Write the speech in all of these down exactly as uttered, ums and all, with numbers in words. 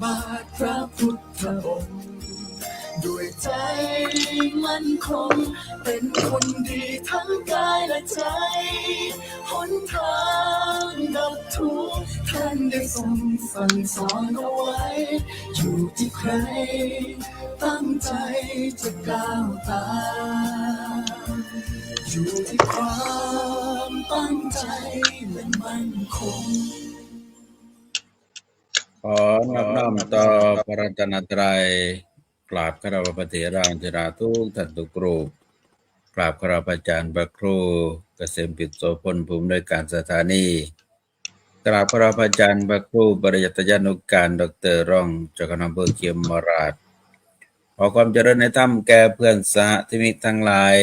บาทพระพุทธองค์ ด้วยใจมั่นคง เป็นคนดีทั้งกายและใจ หนทางดับทุกข์ท่านได้ทรงสั่งสอนเอาไว้ อยู่ที่ใคร ตั้งใจจะก้าวตาม อยู่ที่ความตั้งใจและมั่นคง ขอนอบน้อมต่อพระรัตนตรัย กราบคารวะพระเถรานุเถระทุกท่านทุกรูป กราบคารวะอาจารย์พระครูเกษมกิจโสพล ผู้อำนวยการสถานี กราบคารวะอาจารย์พระครูปริยัติยานุการ ดอกเตอร์ รองเจ้าคณะอำเภอเขมราฐ ขอความเจริญในธรรมแก่เพื่อนสหธรรมิกทั้งหลาย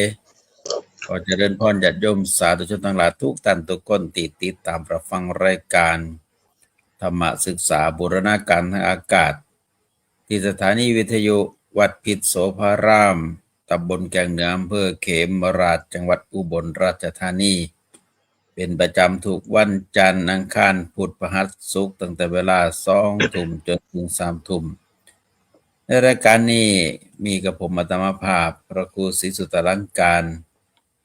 ขอเจริญพรญาติโยมสาธุชนทั้งหลายทุกท่านทุกคนที่ติดตามรับฟังรายการธรรมศึกษาบูรณาการทางอากาศ ที่สถานีวิทยุวัดพิษโสภาราม ตำบลแก่งเหนือ อำเภอเขมราฐ จังหวัดอุบลราชธานี เป็นประจำทุกวันจันทร์ อังคาร พุธ พฤหัส ศุกร์ ตั้งแต่เวลาสองทุ่มจนถึงสามทุ่ม ในรายการนี้มีกับผมอาตมาภาพ พระครูศรีสุตตาลังการ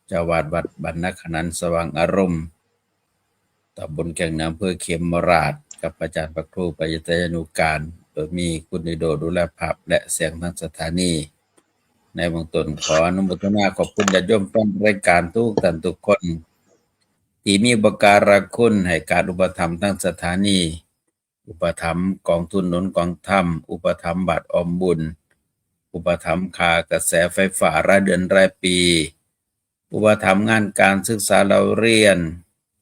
เจ้าอาวาสวัดบ้านนาขนานสว่างอารมณ์ ตำบลแก่งเหนือ อำเภอเขมราฐ กับอาจารย์พระครูปริยัติยานุการ โดยมีคุณนิโดดูแลภาพและเสียงทางสถานี ในเบื้องต้นขออนุโมทนาขอบคุณญาติโยมแฟนรายการทุกท่านทุกคน ที่มีอุปการะคุณให้การอุปถัมภ์ทางสถานี อุปถัมภ์กองทุนหนุนกองธรรม อุปถัมภ์บัตรออมบุญ อุปถัมภ์ค่ากระแสไฟฟ้ารายเดือนรายปี อุปถัมภ์งานการศึกษาเล่าเรียน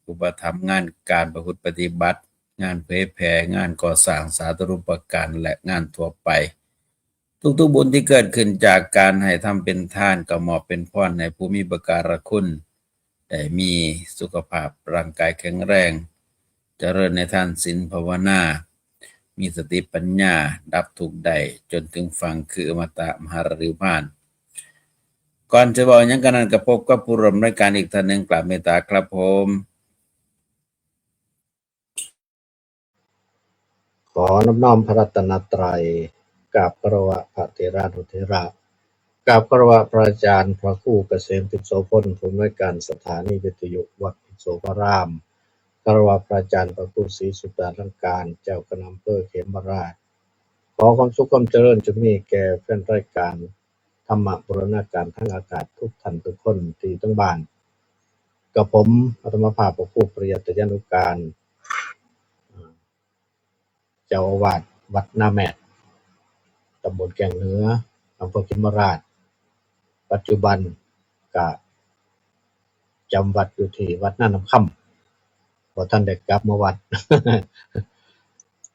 อุปถัมภ์งานการประพฤติปฏิบัติ งานเผยแผ่ งานก่อสร้างสาธารณูปการ และงานทั่วไป ทุกๆบุญที่เกิดขึ้นจากการให้ทำเป็นทาน ก็มอบเป็นพรให้ผู้มีอุปการะคุณ ได้มีสุขภาพร่างกายแข็งแรง เจริญในทานศีลภาวนา มีสติปัญญา ดับทุกข์ได้ จนถึงฝั่งคืออมตะมหาฤาษีพาน ก่อนจะบอกหยังกันนั้น ก็พบกับผู้ร่วมรายการอีกท่านหนึ่ง กราบเมตตาครับผม ขอนอบน้อมพระรัตนตรัย กราบคารวะพระเถรานุเถระ กราบคารวะพระอาจารย์พระครูเกษมพิษโสพล ผู้อำนวยการสถานีวิทยุวัดพิษโสภาราม คารวะพระอาจารย์พระครูศรีสุตตาลังการ เจ้าคณะอำเภอเขมราฐ ขอความสุขความเจริญจงมีแก่แฟนรายการธรรมะบูรณาการทางอากาศทุกท่านทุกคนที่ทั้งบ้าน กับผมอาตมาภาพพระครูปริยัติยานุการ เจ้าอาวาสวัดนาแมด ตำบลแก่งเหนือ อำเภอเขมราฐ ปัจจุบันก็จำวัดอยู่ที่วัดนาน้ำคำ บ่ทันได้กลับมาวัด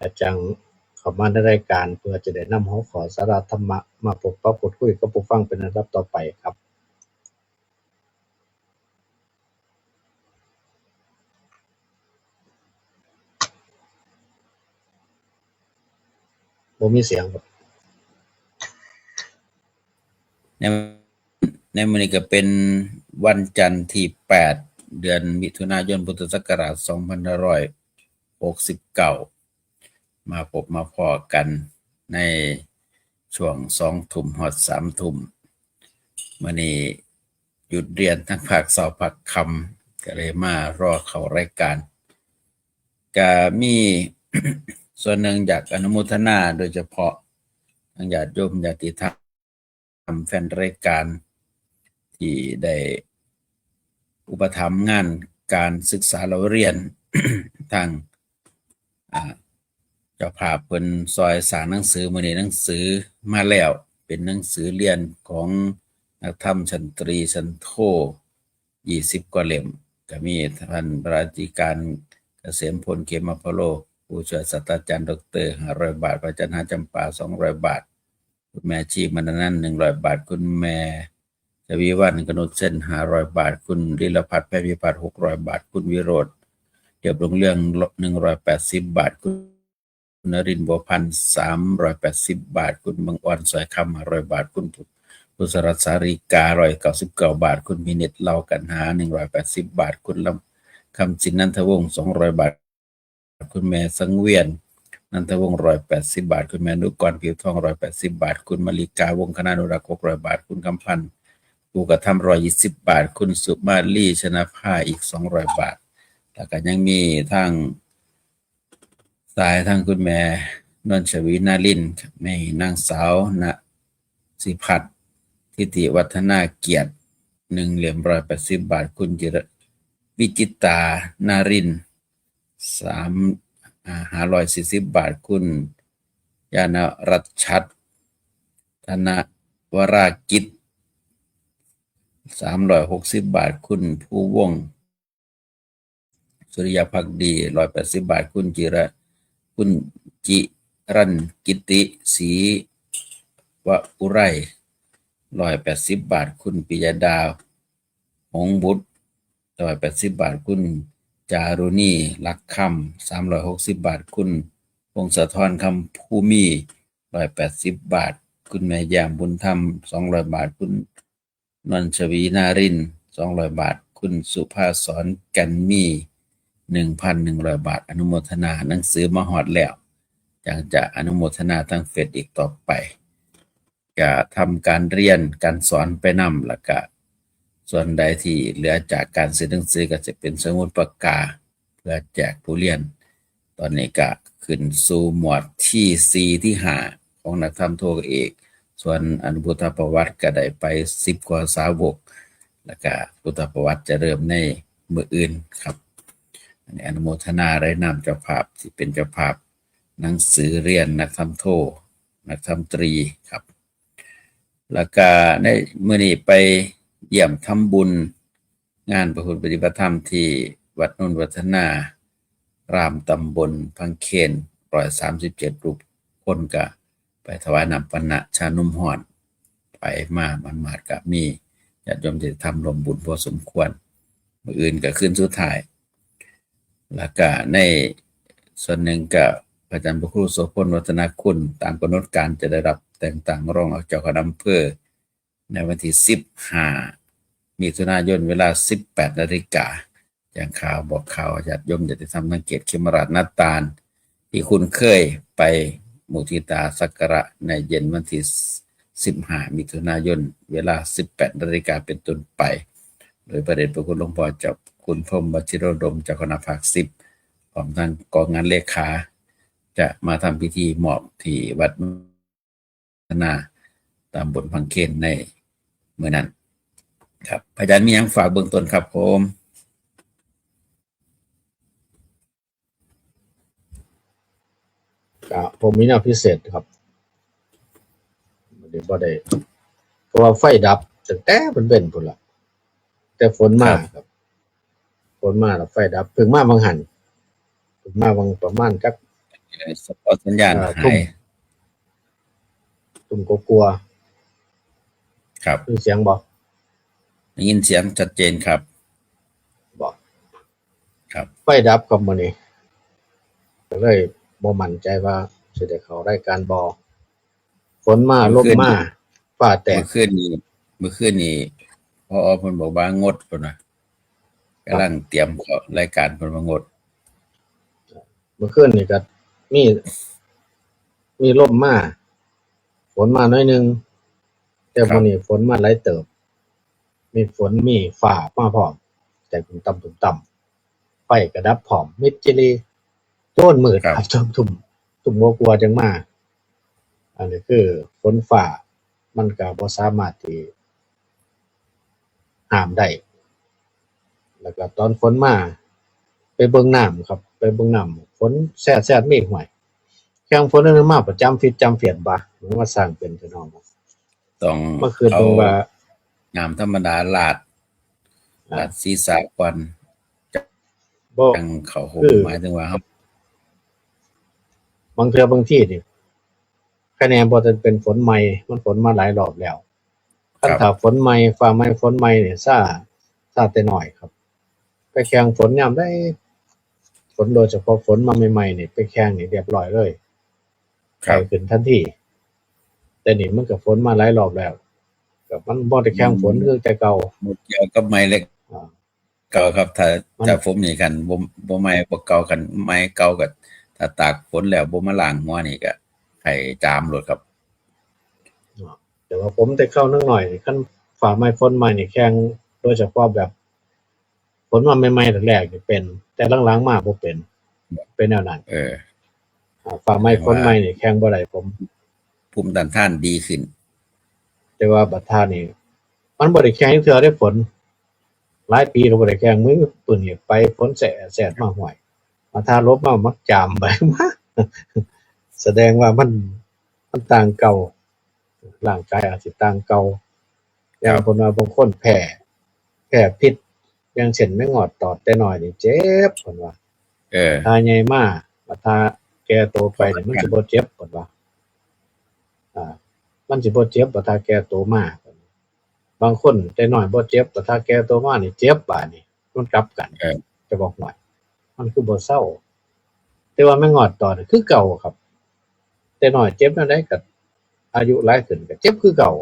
อาจารย์เข้ามาในรายการเพื่อจะได้นำหัวข้อสาระธรรมะมาพบปะพูดคุยกับผู้ฟังเป็นอันดับต่อไปครับ บ่มีเสียงครับ ในในมื้อนี้ก็เป็นวันจันทร์ที่แปด เดือนมิถุนายน พุทธศักราชสองพันห้าร้อยหกสิบเก้า มาพบมาพ้อกันในช่วงสองทุ่มฮอดสามทุ่ม มื้อนี้หยุดเรียนทั้งภาคเช้าภาคค่ำ ก็เลยมารอเข้ารายการ ก็มีส่วนหนึ่งอยากอนุโมทนาโดยเฉพาะทางญาติโยมญาติธรรม แฟนรายการที่ได้อุปถัมภ์งานการศึกษาเล่าเรียน ทาง อ่า เจ้าภาพเพิ่นซอยสร้างหนังสือ มื้อนี้หนังสือมาแล้ว เป็นหนังสือเรียนของนักธรรมชั้นตรีชั้นโท ยี่สิบกว่าเล่ม ก็มีท่านพระอธิการเกษมพล เขมพะโล ผู้ช่วยศาสตราจารย์ด็อกเตอร์ ห้าร้อยบาท พระอาจารย์หาจำปา สองร้อยบาท คุณแม่ชีมณนันท์ หนึ่งร้อยบาท คุณแม่ชวีวรรณ กนุชเส้น ห้าร้อยบาท คุณลิลพัฒน์ แพรพิพัฒน์ หกร้อยบาท คุณวิโรจน์ เรียบรุ่งเรือง หนึ่งร้อยแปดสิบบาท คุณนรินทร์ บัวพันธ์ สามร้อยแปดสิบบาท คุณบังออน สายคำ ห้าร้อยบาท คุณพุทธรัตน์ สาริกา ร้อยเก้าสิบเก้าบาท คุณพินิจ เหล่ากันหา หนึ่งร้อยแปดสิบบาท คุณลำ คำสิน นันทวงศ์ สองร้อยบาท คุณแม่สังเวียน นันทวงศ์ ร้อยแปดสิบ บาท คุณแม่นุกร ผิวทอง ร้อยแปดสิบ บาท คุณมาริกา วงศ์คณานุรักษ์ หกร้อย บาท คุณคำพันธ์ ภูกระทำ ร้อยยี่สิบ บาท คุณสุมาลี ชนะภา อีก สองร้อย บาท แล้วก็ยังมีทางสายทางคุณแม่นวลชวี นารินทร์ มีนางสาวณสิพัฒน์ ทิติวัฒนาเกียรติ หนึ่งเหรียญ ร้อยแปดสิบ บาท คุณจิร- วิจิตรา นารินทร์ สาม- อ่า ห้าร้อยสี่สิบ บาท คุณยานรัชชัด ธนวรากิจ สามร้อยหกสิบ บาท คุณภูวงศ์สุริยภักดี ร้อยแปดสิบ บาท คุณจิระ- คุณจิรันกิติ ศรีวอุไร ร้อยแปดสิบ บาท คุณปิยดา หงส์บุตร ร้อยแปดสิบ บาท คุณจารุณี ลักคำ สามร้อยหกสิบ บาท คุณพงศธร คำภูมี ร้อยแปดสิบ บาท คุณแม่แย้ม บุญธรรม สองร้อย บาท คุณนวลชวี นารินทร์ สองร้อย บาท คุณสุภาสร แก่นมี หนึ่งพันหนึ่งร้อย บาท อนุโมทนา หนังสือมาฮอดแล้ว ยังจะอนุโมทนาทางเฟซอีกต่อไป ก็ทำการเรียนการสอนไปนำ แล้วก็ส่วนใดที่เหลือจากการซื้อหนังสือก็จะเป็นสมุดปากกา เพื่อแจกผู้เรียน ตอนนี้ก็ขึ้นสู่หมวดที่สี่ ที่ห้า ของนักธรรมโทเอก ส่วนอนุพุทธประวัติก็ได้ไป สิบ กว่าสาวก แล้วก็พุทธประวัติจะเริ่มในมื้ออื่นครับ อันนี้อนุโมทนาได้นำเจ้าภาพที่เป็นเจ้าภาพหนังสือเรียนนักธรรมโท นักธรรมตรีครับ แล้วก็ในมื้อนี้ไปเยี่ยมทำบุญงานประพฤติปฏิบัติธรรมที่วัดนนท์วัฒนาราม ตำบลพังเคน ร้อยสามสิบเจ็ด รูป คนก็ไปถวายน้ำปานะชานมฮ้อน ไปมามันมาดก็มีญาติโยมที่ทำร่วมบุญพอสมควร มื้ออื่นก็คืนสุดท้าย แล้วก็ในส่วนหนึ่งก็พระอาจารย์พระครูโสพลวัฒนคุณ ตามกำหนดการจะได้รับแต่งตั้งรองเจ้าคณะอำเภอ ในวันที่ สิบห้า มิถุนายน เวลา สิบแปด นาฬิกา แจ้งข่าวบอกข่าวญาติโยมญาติธรรมทางเขตเขมราชนาตาล ที่คุ้นเคยไปมุทิตาสักการะในเย็นวันที่ สิบห้า มิถุนายน เวลา สิบแปด นาฬิกาเป็นต้นไป โดยพระเดชพระคุณหลวงพ่อเจ้าคุณพรหมวชิโรดม เจ้าคณะภาค สิบ พร้อมทั้งกองงานเลขา จะมาทำพิธีมอบที่วัดนา ตำบลพังเคนในมื้อนั้นครับ พระอาจารย์มีหยังฝากเบื้องต้นครับผม ก็ผมมีแนวพิเศษครับ บ่ได้บ่ได้ เพราะว่าไฟดับตั้งแต่เว้นๆ พุ้นล่ะ แต่ฝนมา ครับ ครับ ฝนมาแล้วไฟดับ เพิ่งมาบางหัน เพิ่งมาบางประมาณจัก เอ่อสปอตสัญญาณ เอ่อ หา ทุ่ม ย ทุ่มกว่าๆ ครับ มีเสียงบ่ ได้ยินเสียงชัดเจนครับ บ่ ครับ ไฟดับครับมื้อนี้ ก็เลยบ่มั่นใจว่าสิได้เข้ารายการบ่ ฝนมา เมื่อคืน ลมมา ฟ้าแตก เมื่อคืนนี้ เมื่อคืนนี้ พอเพิ่นบอกว่างดพุ่นนะ กำลังเตรียมเข้ารายการเพิ่นว่างด เมื่อคืนนี่ก็มี มีลมมา ฝนมาหน่อยหนึ่ง แต่ ครับ มื้อนี้ฝนมาหลายเติบ มีฝนมีฟ้ามาพร้อม แต่ตุ่มต่ำตุ่มต่ำ ไฟกระดับพร้อม มิดจิลี โจนมืด ครับ ครับ ทุ่มทุ่มทุ่มกว่าๆจังมา อันนี้คือฝนฟ้า มันก็บ่สามารถที่ห้ามได้ แล้วก็ตอนฝนมา ไปเบิ่งน้ำครับ ไปเบิ่งน้ำ ฝนแซ่ดๆ มีห้วย แข่งฝนนั้นมาประจำฟิตจำเฟียดบ่ มันว่าสร้างเป็นพี่น้อง ต้อง เมื่อคืนเพิ่งว่า น้ำธรรมดาลาด อ่า ลาดศีรษะก่อน บ่ จังเข้าโฮม คือ หมายถึงว่า บางเทื่อบางที่นี่ คะแนนบ่ทันเป็นฝนใหม่ มันฝนมาหลายรอบแล้ว คัน ครับ ถ้าฝนใหม่ ฟ้าใหม่ ฝนใหม่เนี่ย ซา ซาแต่น้อยครับ ไปแข่งฝนยามใด ฝนโดยเฉพาะฝนมาใหม่ๆนี่ ไปแข่งนี่เรียบร้อยเลย ครับ ไปขึ้นทันที แต่นี่มันก็ฝนมาหลายรอบแล้ว ก็มันบ่ได้แข่งฝน อืม คือแต่เก่า บ่เกี่ยวกับไม้เล็ก อ่า เก่าครับ ถ้า มัน ถ้าผมนี่คันบ่ บ่ไม้บ่เก่า คันไม้เก่าก็ ถ้าตากฝนแล้วบ่มาล้างหัวนี่ก็ไข้จามโลดครับ เนาะ แต่ว่าผมแต่เก่านักหน่อยนี่ คันฟ้าใหม่ฝนใหม่นี่แข่ง โดยเฉพาะแบบฝนมาใหม่ๆแรกๆนี่เป็น แต่หลังๆมาบ่เป็น เป็นแนวนั้น เออ อ่า ฟ้าใหม่ฝนใหม่นี่แข่งบ่ได้ผม ภูมิต้านทานดีขึ้น แต่ว่าบัดท่านี่ มันบ่ได้แข่งเทื่อได้ฝน หลายปีเราบ่ได้แข่ง มื้อปืนนี่ไปฝนแสะแสดมาห้วย มาท่าลบมามักจามไป มา แสดงว่ามัน มันต่างเก่า ร่างกายอาจสิต่างเก่า อย่างเพิ่นว่าบางคนแพ้ แพ้พิษ อย่างเช่นแมงงอดตอดแต่น้อยนี่เจ็บเพิ่นว่า เออ ถ้าใหญ่มา ถ้าแก่โตไปนี่มันสิบ่เจ็บเพิ่นว่า อ่า มันสิบ่เจ็บ ถ้าแก่โตมา บางคนแต่น้อยบ่เจ็บ แต่ถ้าแก่โตมานี่เจ็บบาดนี่ มันกลับกัน เออ จะบอกหน่อย มันคือบ่เซา แต่ว่าแมงงอดตอดนี่คือเก่าครับ แต่น้อยเจ็บแนวใดก็อายุหลายขึ้นก็เจ็บคือเก่า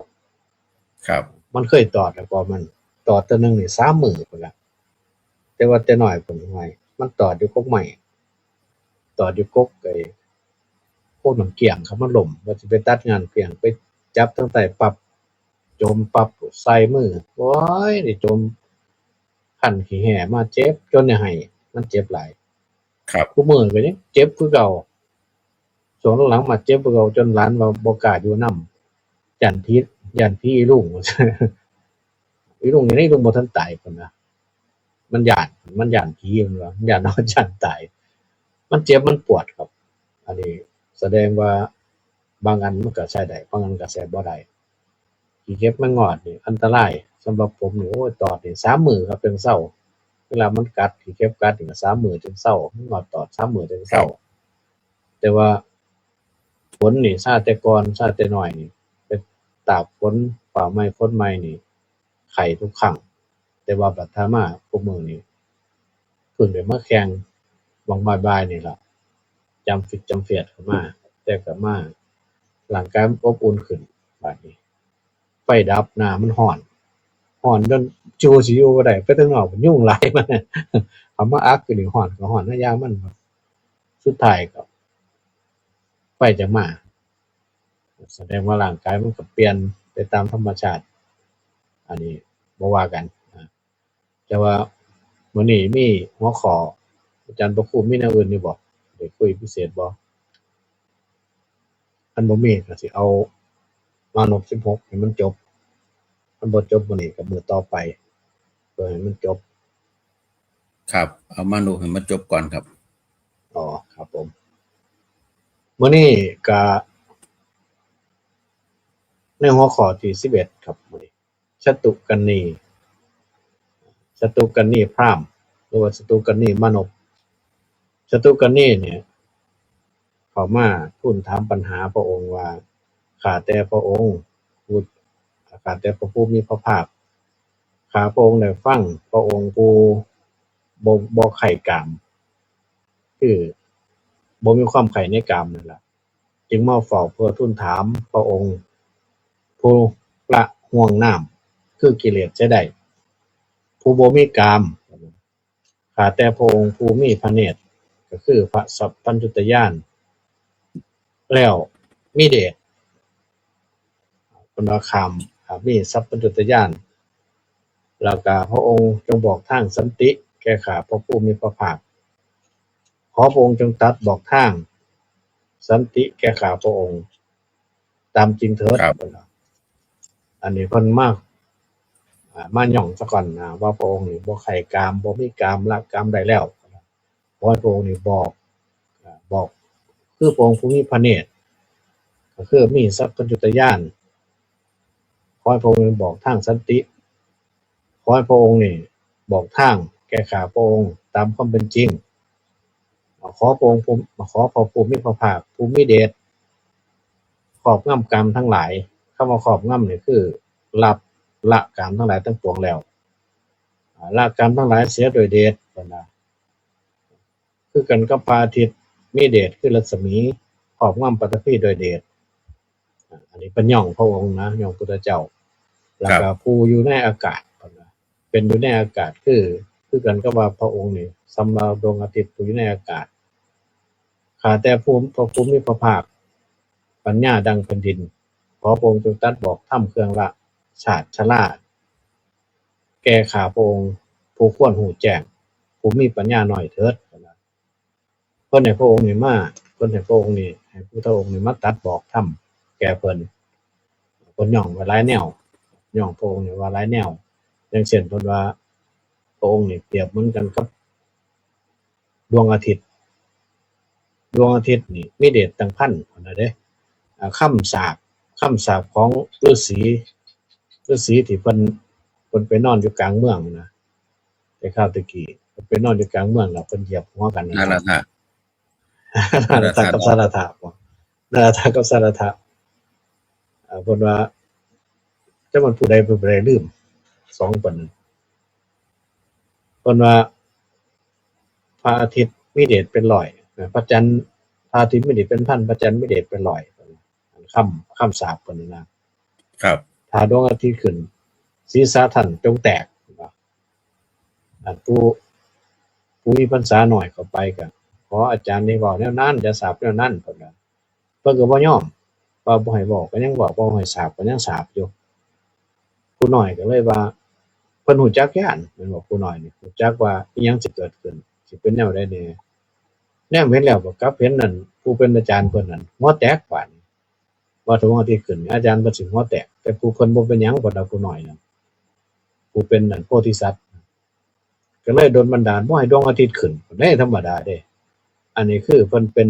ครับ มันเคยตอดแล้วก็มัน ตอดเทื่อหนึ่งนี่สามมื้อพุ้นละ แต่ว่าแต่น้อยผมไง มันตอดอยู่กกไม้ ตอดอยู่กกไอ้ พวกน้ำเกี้ยงครับ มันล้ม ว่าสิไปตัดงานเกี้ยง ไปจับทางใต้ปั๊บ จมปั๊บ ใส่มือ โอ้ย ได้จม คันขี้แห้มาเจ็บ จนได้ให้ มันเจ็บหลาย ครับ คู่มื้อก็ยังเจ็บคือเก่า ช่วงหลังๆมาเจ็บคือเก่า จนหลานว่าบ่กล้าอยู่นำ ย้านผี ย้านผีอีลุง อีลุงอยู่ในลุงบ่ทันตายพุ้นนะ มันย้าน มันย้านผี มันว่า มันย้านนอนย้านตาย มันเจ็บมันปวดครับ อันนี้แสดงว่าบางอันมันก็ใช้ได้ บางอันก็ใช้บ่ได้ ขี้เข็บแมงงอดนี่อันตราย สำหรับผมนี่ โอ้ย ตอดนี่สามมื้อครับ จั่งเซา เวลามันกัด ขี้เข็บกัดนี่ก็สามมื้อจั่งเซา แมงงอดตอดสามมื้อจั่งเซา แต่ว่าฝนนี่ ซาแต่ก่อน ซาแต่น้อยนี่ ไปตากฝน ฟ้าใหม่ฝนใหม่นี่ ไข้ทุกครั้ง แต่ว่าบัดถ้ามาคู่มื้อนี่ เพิ่งได้มาแข่ง หว่างบ่ายๆนี่ล่ะ จำฟิตจำเฟียดเข้ามา แต่ก็มา ร่างกายมันอบอุ่นขึ้น บาดนี้ ไฟดับ หน้ามันร้อน ร้อนจนจูสิอยู่บ่ได้ ไปทางนอกมันยุงหลาย มัน เอามาอักอยู่นี่ ร้อนก็ร้อนนะ ยามัน สุดท้ายก็ ไฟจะมา แสดงว่าร่างกายมันก็เปลี่ยนไปตามธรรมชาติ อันนี้บ่ว่ากัน แต่ว่ามื้อนี้มีหัวข้อ อาจารย์พระครูมีแนวอื่นอยู่บ่ ได้คุยพิเศษบ่ คันบ่มีก็สิเอามานพสิบหกให้มันจบ คันบ่จบมื้อนี้ก็มื้อต่อไป เพื่อให้มันจบ ครับ เอามานพให้มันจบก่อนครับ อ๋อ ครับผม มื้อนี้ก็ ในหัวข้อที่สิบเอ็ดครับ มื้อนี้ ชตุกรณี ชตุกรณีพราหมณ์ หรือว่าชตุกรณีมานพ ชตุกรณีเนี่ย เข้ามาทูลถามปัญหาพระองค์ว่า ข้าแต่พระองค์ ผู้ ข้าแต่พระผู้มีพระภาค ข้าพระองค์ได้ฟังพระองค์ผู้บ่ บ่ใคร่กาม คือบ่มีความใคร่ในกามนั่นล่ะ จึงมาเฝ้าเพื่อทูลถามพระองค์ ผู้ละห่วงน้ำ คือกิเลสเสียได้ ผู้บ่มีกาม ข้าแต่พระองค์ผู้มีพระเนตร ก็คือพระสัพพัญญุตญาณ แล้วมีเดช เพิ่นว่าข้าม อ่า มีสัพพัญญุตญาณ แล้วก็พระองค์จงบอกทางสันติแก่ข้าพระผู้มีพระภาค ขอพระองค์จงตรัสบอกทางสันติแก่ข้าพระองค์ ตามจริงเถิด ครับ เพิ่นว่า อันนี้เพิ่นมา อ่า มาย่องซะก่อนนะ ว่าพระองค์นี่บ่ใคร่กาม บ่มีกาม ละกามได้แล้ว ขอให้พระองค์นี่บอก อ่า บอก คือพระองค์ผู้มีพระเนตร ก็คือมีสัพพัญญุตญาณ ขอให้พระองค์นี่บอกทางสันติ ขอให้พระองค์นี่บอกทางแก่ข้าพระองค์ตามความเป็นจริง ขอพระองค์ผู้ ขอพระผู้มีพระภาคผู้มีเดช ครอบงำกามทั้งหลาย คำว่าครอบงำนี่คือ รับ ละกามทั้งหลายทั้งปวงแล้ว อ่า ละกามทั้งหลายเสียโดยเดช เพิ่นว่า คือกันกับพระอาทิตย์มีเดชคือรัศมี ครอบงำปฐพีโดยเดช อ่า อันนี้เพิ่นย่องพระองค์นะ ย่องพุทธเจ้า แล้วก็ผู้อยู่ในอากาศ เพิ่นว่า เป็นอยู่ในอากาศ คือ คือกันกับว่าพระองค์นี่สำหรับดวงอาทิตย์ผู้อยู่ในอากาศ ค ข้าแต่ผู้พระผู้มีพระภาค ปัญญาดังแผ่นดิน ขอพระองค์จงตรัสบอกธรรมเครื่องละชาติชรา แก่ข้าพระองค์ผู้ควรรู้แจ้ง ผู้มีปัญญาน้อยเถิด เพิ่นให้พระองค์นี่มา เพิ่นให้พระองค์นี่ ให้พุทธองค์นี่มาตรัสบอกธรรมแก่เพิ่น เพิ่นย่องไว้หลายแนว ย่องพระองค์นี่ว่าหลายแนว อย่างเช่นเพิ่นว่า พระองค์นี่เปรียบเหมือนกันกับดวงอาทิตย์ ดวงอาทิตย์นี่มีเดชตั้งพันพุ้นนะเด้ อ่า คำสาป คำสาปของฤาษี ฤาษีที่เพิ่น เพิ่นไปนอนอยู่กลางเมืองนะ แต่คราวตะกี้เพิ่นไปนอนอยู่กลางเมืองแล้วเพิ่นเหยียบหัวกันนะ นั่นแหละค่ะ นาราธากับสาราธาบ่ นาราธากับสาราธา อ่า เพิ่นว่า จักมันผู้ใดเป็นผู้ใดลืม สองคนนั้น เพิ่นว่า พระอาทิตย์มีเดชเป็นร้อย อ่า พระจันทร์ พระอาทิตย์มีเดชเป็นพัน พระจันทร์มีเดชเป็นร้อย คำ คำสาปเพิ่นนี่นะ ครับ ถ้าดวงอาทิตย์ขึ้น ศีรษะท่านจงแตก อันผู้ ผู้มีพรรษาน้อยเข้าไปก็ ขออาจารย์นี่เว้าแนวนั้น อย่าสาปแนวนั้น เพิ่นว่า เพิ่นก็บ่ยอม ว่าบ่ให้เว้าก็ยังเว้า บ่ให้สาปก็ยังสาปอยู่ ผู้น้อยก็เลยว่า เพิ่นฮู้จักย้าน แม่นบ่ ผู้น้อยนี่ฮู้จักว่าอิหยังสิเกิดขึ้น สิเป็นแนวใดแน่ แนมเห็นแล้วก็กลับเห็นนั่น ผู้เป็นอาจารย์เพิ่นนั่นหัวแตกบาดนี้ ว่าถ้าดวงอาทิตย์ขึ้น อาจารย์เพิ่นสิหัวแตก แต่ผู้เพิ่นบ่เป็นหยัง เพิ่นว่าผู้น้อยนั่น ผู้เป็นนั่นโพธิสัตว์ ก็เลยดลบันดาลบ่ให้ดวงอาทิตย์ขึ้น ได้ธรรมดาเด้ อันนี้คือเพิ่นเป็น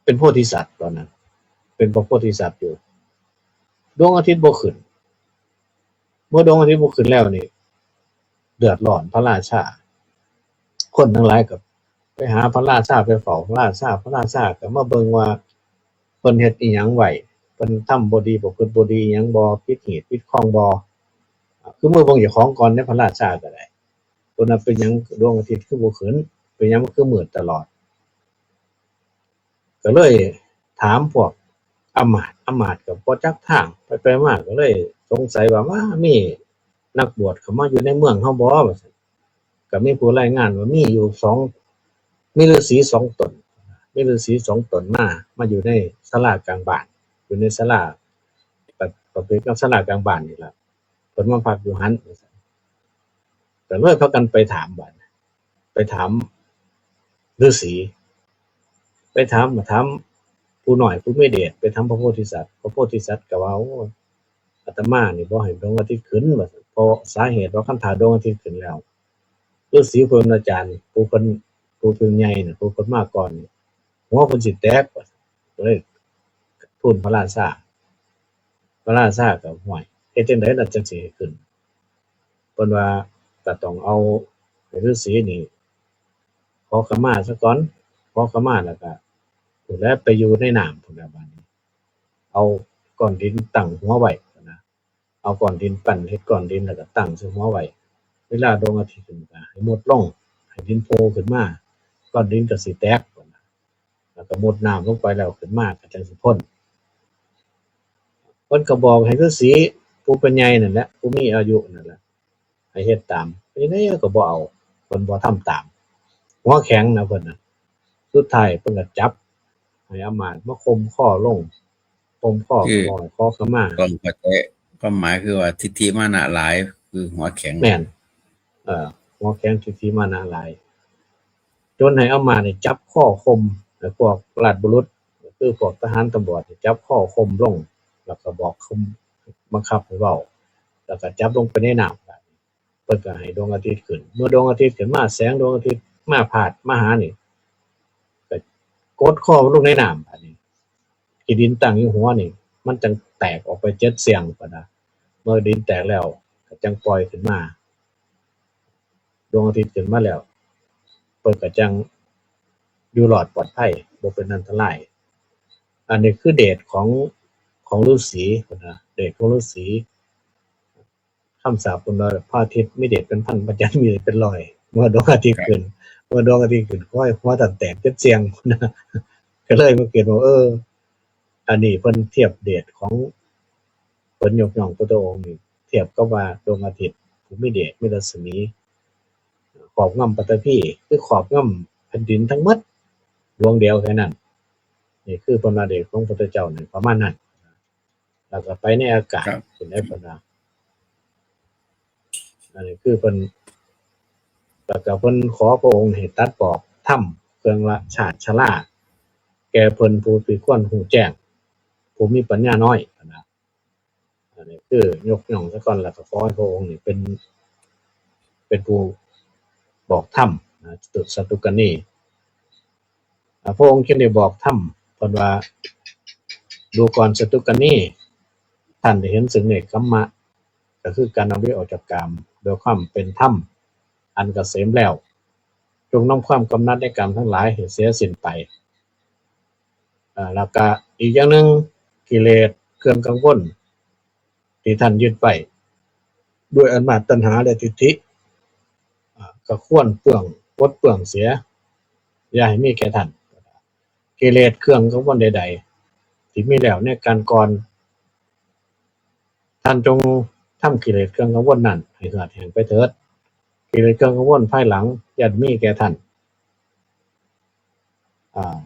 เป็นโพธิสัตว์ตอนนั้น เป็นพระโพธิสัตว์อยู่ ดวงอาทิตย์บ่ขึ้น เมื่อดวงอาทิตย์บ่ขึ้นแล้วนี่ เดือดร้อนพระราชา คนทั้งหลายก็ไปหาพระราชา ไปเฝ้าพระราชา พระราชาก็มาเบิ่งว่าเพิ่นเฮ็ดอิหยังไว้ เพิ่นทำบ่ดี ประพฤติบ่ดีอิหยังบ่ ผิดฮีตผิดคองบ่ คือมาเบิ่งเจ้าของก่อน ในพระราชาก็ได้ เพิ่นว่าเป็นหยังดวงอาทิตย์คือบ่ขึ้น เป็นหยังมันคือมืดตลอด ก็เลยถามพวกอำมาตย์ อำมาตย์ก็บ่จักทาง ไปไปมาก็เลยสงสัยว่า ว่ามีนักบวชเข้ามาอยู่ในเมืองเฮาบ่ ว่าซั่น ก็มีผู้รายงานว่ามีอยู่สอง มีฤาษีสองตน มีฤาษีสองตนมา มาอยู่ในศาลากลางบ้าน อยู่ในศาลา ปะ ปะเปกับศาลากลางบ้านนี่ล่ะ เพิ่นมาพักอยู่หั่น ว่าซั่น ก็เลยพากันไปถามบัด ไปถามฤาษี ไปถาม ถามผู้น้อยผู้มีเดช ไปถามพระโพธิสัตว์ พระโพธิสัตว์ก็ว่า โอ้ อาตมานี่บ่ให้ดวงอาทิตย์ขึ้น ว่าซั่น เพราะสาเหตุว่าคันถ้าดวงอาทิตย์ขึ้นแล้ว ฤาษีผู้เป็นอาจารย์ ผู้เพิ่น ผู้เพิ่นใหญ่น่ะ ผู้เพิ่นมาก่อนนี่ หัวเพิ่นสิแตก ว่าซั่น ก็เลยทูลพระราชา พระราชาก็ ห้วย เฮ็ดจั่งใดล่ะจั่งสิให้ขึ้น เพิ่นว่าก็ต้องเอาให้ฤาษีนี่ขอขมาซะก่อน ขอขมาแล้วก็พุ้นแหละไปอยู่ในน้ำพุ้นแหละ บัดนี้ เอาก้อนดินตั้งหัวไว้นะ เอาก้อนดินปั้นเฮ็ดก้อนดินแล้วก็ตั้งใส่หัวไว้ เวลาดวงอาทิตย์ขึ้นก็ให้มุดลง ให้ดินโผล่ขึ้นมา ก้อนดินก็สิแตก แล้วก็มุดน้ำลงไปแล้วขึ้นมาก็จั่งสิพ้น เพิ่นก็บอกให้ฤาษีผู้เป็นใหญ่นั่นแหละ ผู้มีอายุนั่นแหละ ให้เฮ็ดตาม เป็นจั่งใดก็บ่เอา เพิ่นบ่ทำตาม หัวแข็งนะเพิ่นน่ะ สุดท้ายเพิ่นก็จับ ให้อำมาตย์มาข่มคอลง ข่มคอ คือ ขอ ขอขมา ต้องเข้าใจความหมายคือว่าทิฏฐิมานะหลาย คือหัวแข็ง แม่น เอ่อ หัวแข็งทิฏฐิมานะหลาย จนให้อำมาตย์นี่จับคอข่ม ไอ้พวกราชบุรุษ คือพวกทหารตำรวจนี่จับคอข่มลง แล้วก็บอกข่ม บังคับให้เว้า แล้วก็จับลงไปในน้ำ เพิ่นก็ให้ดวงอาทิตย์ขึ้น เมื่อดวงอาทิตย์ขึ้นมา แสงดวงอาทิตย์มาพาดมาหานี่ ก็กดคอลงในน้ำ อันนี้ ขี้ดินตั้งอยู่หัวนี่ มันจั่งแตกออกไปเจ็ดเสี้ยงพุ้นนะ เมื่อดินแตกแล้วก็จั่งปล่อยขึ้นมา ดวงอาทิตย์ขึ้นมาแล้ว เพิ่นก็จั่งอยู่รอดปลอดภัย บ่เป็นอันตราย อันนี้คือเดชของ ของฤาษีพุ้นนะ เดชของฤาษี คำสาปเพิ่นว่าพระอาทิตย์มีเดชเป็นพัน พระจันทร์มีเดชเป็นร้อย เมื่อดวงอาทิตย์ขึ้น เมื่อดวงอาทิตย์ขึ้น ขอให้หัวท่านแตกเจ็ดเสี้ยงพุ้นนะ ก็เลยมาเกิดว่า เออ อันนี้เพิ่นเทียบเดชของ เพิ่นยกย่องพุทธองค์นี่ เทียบกับว่าดวงอาทิตย์ผู้มีเดชมีรัศมี ครอบงำปฐพี คือครอบง ผ่นดินทั้งหมดดวงเดียวแค่นั้น นี่คือเพิ่นว่าเดชของพระพุทธเจ้านี่ประมาณนั้น แล้วก็ไปในอากาศ ครับ เพิ่นได้เพิ่นว่า อันนี้คือเพิ่น แล้วก็เพิ่นขอพระองค์ให้ตรัสบอกธรรมเครื่องละชาติชรา แก่เพิ่นผู้ที่ควรฮู้แจ้ง ผู้มีปัญญาน้อยนะ อันนี้คือยกย่องซะก่อน แล้วก็ขอให้พระองค์นี่เป็น เป็นผู้บอกธรรมนะ สัตตุกรณี อ่า พระองค์จึงได้บอกธรรม เพิ่นว่า ดูก่อนสัตตุกรณี ท่านได้เห็นซึ่งเนกขัมมะ ก็คือการเอาวิออกจากกาม โดยความเป็นธรรม อันเกษมแล้ว จงนำความกำหนัดในกามทั้งหลายให้เสียสิ้นไป อ่า แล้วก็อีกอย่างหนึ่ง กิเลสเครื่องกังวล ที่ท่านยึดไว้ ด้วยอำนาจตัณหาและทิฏฐิ อ่า ก็ควรเปลื้อง ปลดเปลื้องเสีย อย่าให้มีแก่ท่าน กิเลสเครื่องกังวลใดๆ ที่มีแล้วในการก่อน ท่านจงทำกิเลสเครื่องกังวลนั้นให้เหือดแห้งไปเถิด กิเลสเครื่องกังวลภายหลังอย่ามีแก่ท่าน อ่า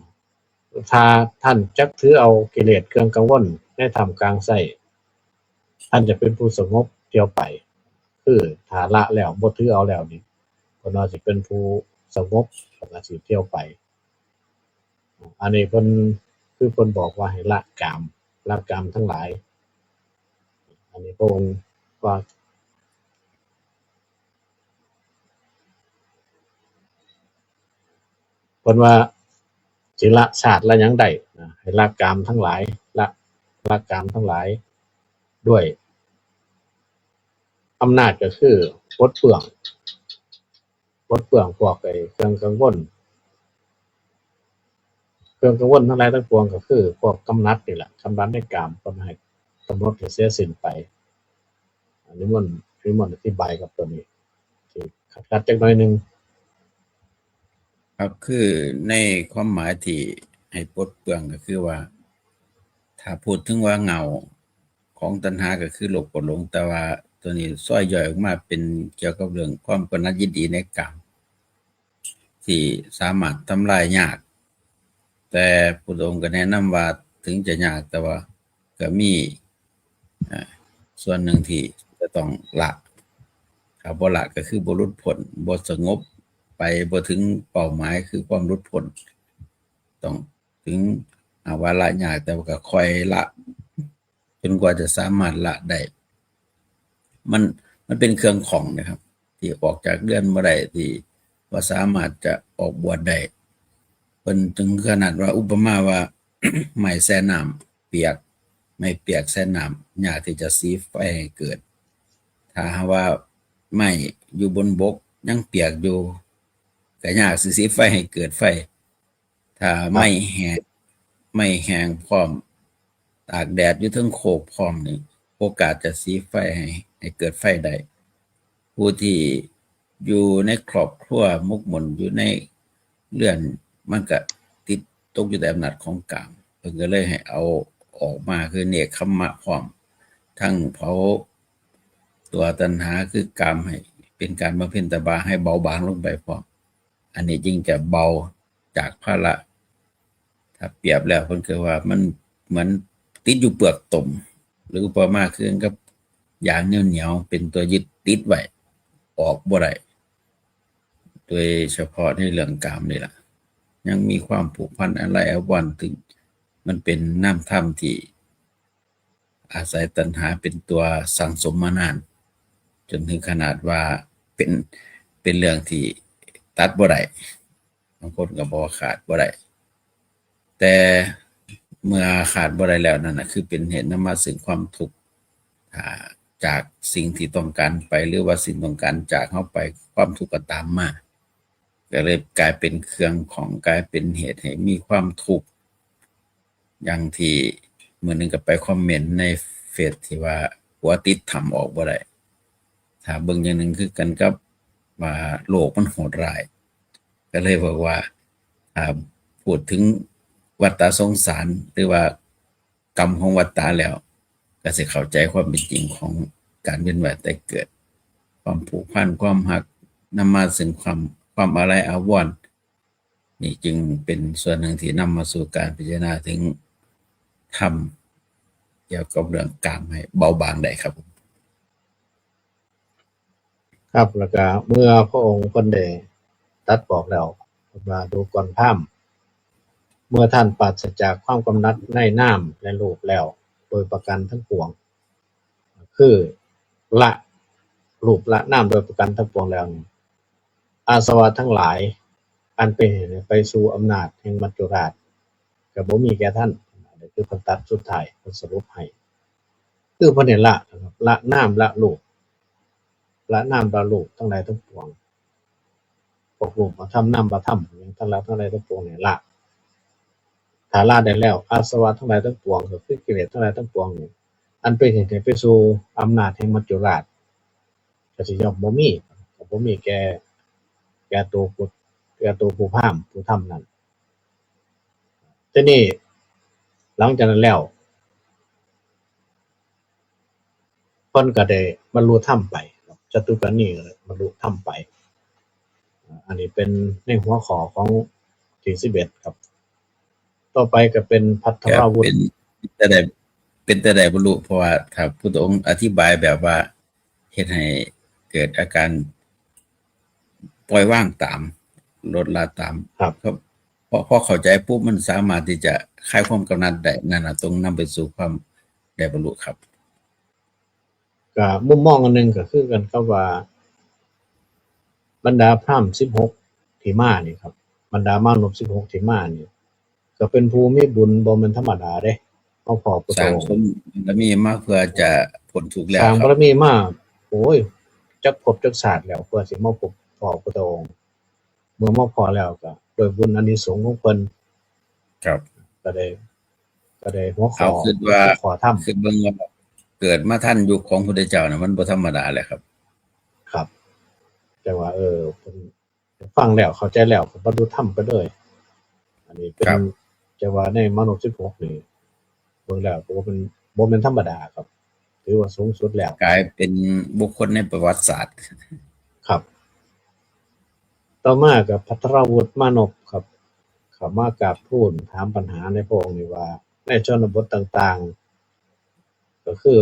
ถ้าท่านจักถือเอากิเลสเครื่องกังวลในท่ามกลางไส้ ท่านจะเป็นผู้สงบเที่ยวไป คือถ้าละแล้วบ่ถือเอาแล้วนี่ เพิ่นว่าสิเป็นผู้สงบ แล้วก็สิเที่ยวไป อันนี้เพิ่น คือเพิ่นบอกว่าให้ละกาม ละกามทั้งหลาย อันนี้พระองค์ว่า เพิ่นว่าสิละชาติละหยังได้นะ ให้ละกามทั้งหลาย ละ ละกามทั้งหลาย ด้วยอำนาจก็คือปลดเปลื้อง ปลดเปลื้องพวกไอ้เครื่องกังวล เครื่องกังวลทั้งหลายทั้งปวงก็คือพวกกำหนัดนี่แหละ กำหนัดในกาม เพิ่นให้กำหนดให้เสียสิ้นไป อันนี้มัน นี่มันอธิบายกับตัวนี้ ที่ขัดๆจักหน่อยหนึ่ง ครับ คือในความหมายที่ให้ปลดเปลื้องก็คือว่า ถ้าพูดถึงว่าเงาของตัณหาก็คือโลภโกรธหลง แต่ว่าตัวนี้ซอยย่อยออกมาเป็นเกี่ยวกับเรื่องความกำหนัดยินดีในกาม ที่สามารถทำลายยาก แต่พุทธองค์ก็แนะนำว่าถึงจะยากแต่ว่าก็มี อ่า ส่วนหนึ่งที่จะต้องละ ถ้าบ่ละก็คือบ่หลุดพ้น บ่สงบไป บ่ถึงเป้าหมายคือความหลุดพ้น ต้องถึง อ่า ว่าละยาก แต่ว่าก็ค่อยละ จนกว่าจะสามารถละได้ มัน มันเป็นเครื่องข้องนะครับ ที่ออกจากเรือนบ่ได้ ที่บ่สามารถจะออกบวชได้ เพิ่นถึงขนาดว่าอุปมาว่า ไม้แช่น้ำเปียก ไม้เปียกแช่น้ำ ยากที่จะสีไฟให้เกิด ถ้าหากว่าไม้อยู่บนบกยังเปียกอยู่ ก็ยากสิสีไฟให้เกิดไฟ ถ้า ครับ ไม้แห้ง ไม้แห้งพร้อม ตากแดดอยู่เทิงโคกพร้อมนี่ โอกาสจะสีไฟให้ ให้เกิดไฟได้ ผู้ที่อยู่ในครอบครัวหมกมุ่นอยู่ในเรือน มันก็ติดตกอยู่ในอำนาจของกาม เพิ่นก็เลยให้เอาออกมาคือเนกขัมมะพร้อม ทั้งเผาตัวตัณหาคือกามให้เป็นการบำเพ็ญตบะให้เบาบางลงไปพร้อม อันนี้จึงจะเบาจากภาระ ถ้าเปรียบแล้วเพิ่นก็ว่ามันเหมือนติดอยู่เปลือกตม หรืออุปมาคือกับยางเหนียวๆ เป็นตัวยึดติดไว้ ออกบ่ได้ โดยเฉพาะในเรื่องกามนี่ล่ะ ยังมีความผูกพันอาลัยอาวรณ์ ถึงมันเป็นนามธรรมที่อาศัยตัณหาเป็นตัวสั่งสมมานาน จนถึงขนาดว่าเป็น เป็นเรื่องที่ตัดบ่ได้ บางคนก็บอกว่าขาดบ่ได้ แต่เมื่อขาดบ่ได้แล้วนั่นน่ะ คือเป็นเหตุนำมาซึ่งความทุกข์ อ่า จากสิ่งที่ต้องการไป หรือว่าสิ่งต้องการจากเฮาไป ความทุกข์ก็ตามมา ก็เลยกลายเป็นเครื่องข้อง กลายเป็นเหตุให้มีความทุกข์ อย่างที่มื้อหนึ่งก็ไปคอมเมนต์ในเฟซที่ว่าผัวติดถ้ำออกบ่ได้ ถ้าเบิ่งอย่างหนึ่งคือกันกับว่าโลกมันโหดร้าย ก็เลยบอกว่า อ่า พูดถึงวัฏฏะสงสาร หรือว่ากรรมของวัฏฏะแล้ว ก็สิเข้าใจความเป็นจริงของการเวียนว่ายตายเกิด ความผูกพัน ความฮัก นำมาซึ่งความ ความอาลัยอาวรณ์ นี่จึงเป็นส่วนหนึ่งที่นำมาสู่การพิจารณาถึงธรรมเกี่ยวกับเรื่องกามให้เบาบางได้ครับผม ครับ แล้วก็เมื่อพระองค์เพิ่นได้ตรัสบอกแล้วว่า ดูก่อนพราหมณ์ เมื่อท่านปราศจากความกำหนัดในนามและรูปแล้ว โดยประการทั้งปวง คือละรูปละนามโดยประการทั้งปวงแล้วนี่ อาสวะทั้งหลาย อันเป็นเหตุให้ไปสู่อำนาจแห่งมัจจุราช ก็บ่มีแก่ท่าน อันนี้คือเพิ่นตัดสุดท้าย เพิ่นสรุปให้ คือเพิ่นนี่ละนะครับ ละนามละรูป ละนามละรูปทั้งหลายทั้งปวง พวกรูปธรรมนามธรรมหยังทั้งหลายทั้งหลายทั้งปวงนี่ละ ถ้าละได้แล้ว อาสวะทั้งหลายทั้งปวง ก็คือกิเลสทั้งหลายทั้งปวงนี่ อันเป็นเหตุให้ไปสู่อำนาจแห่งมัจจุราช ก็สิย่อมบ่มี ก็บ่มีแก่ แก่ตัวผู้ แก่ตัวผู้พราหมณ์ผู้ทำนั้น ทีนี้หลังจากนั้นแล้ว เพิ่นก็ได้บรรลุธรรมไป จตุคามรรคก็บรรลุธรรมไป อันนี้เป็นในหัวข้อของที่สิบเอ็ดครับ ต่อไปก็เป็นภัทรวุฒิ เป็น เป็นแต่ใด เป็นแต่ใดบรรลุ เพราะว่าถ้าพุทธองค์อธิบายแบบว่าเฮ็ดให้เกิดอาการปล่อยวางตาม ลดละตาม ครับ ครับ พอ พอเข้าใจปุ๊บมันสามารถที่จะคลายความกำหนัดได้ นั่นน่ะ ต้องนำไปสู่ความได้บรรลุครับ ก็มุมมองอันหนึ่งก็คือกันกับว่า บรรดาพราหมณ์สิบหกที่มานี่ครับ บรรดามานพสิบหกที่มานี่ ก็เป็นผู้มีบุญบ่แม่นธรรมดาเด้ มาพ้อพระ สร้าง องค์ สมบารมีมาเพื่อจะพ้นทุกข์แล้ว สร้าง ครับ บารมีมา โอ้ย จักภพจักชาติแล้ว เพื่อสิมาพบพ้อพระองค์ เมื่อมาพ้อแล้วก็ด้วยบุญอานิสงส์ของเพิ่น ครับ ก็ได้ ก็ได้หัวข้อ เอาคิดว่า หัวข้อธรรม คิดเบิ่งว่าเกิดมาทันยุคของพุทธเจ้าน่ะ มันบ่ธรรมดาเลยครับ ครับ แต่ว่า เออ เพิ่นฟังแล้วเข้าใจแล้วก็บรรลุธรรมไปเลย อันนี้เป็น ครับ แต่ว่าในมานพสิบหกนี่ เบิ่งแล้วก็บ่เป็น บ่เป็นธรรมดาครับ ถือว่าสูงสุดแล้ว กลายเป็นบุคคลในประวัติศาสตร์ ครับ ต่อมากับภัทรวุฒิมานพครับ เข้ามากราบทูลถามปัญหาในพระองค์นี่ว่า ในชนบทต่างๆ ก็คือ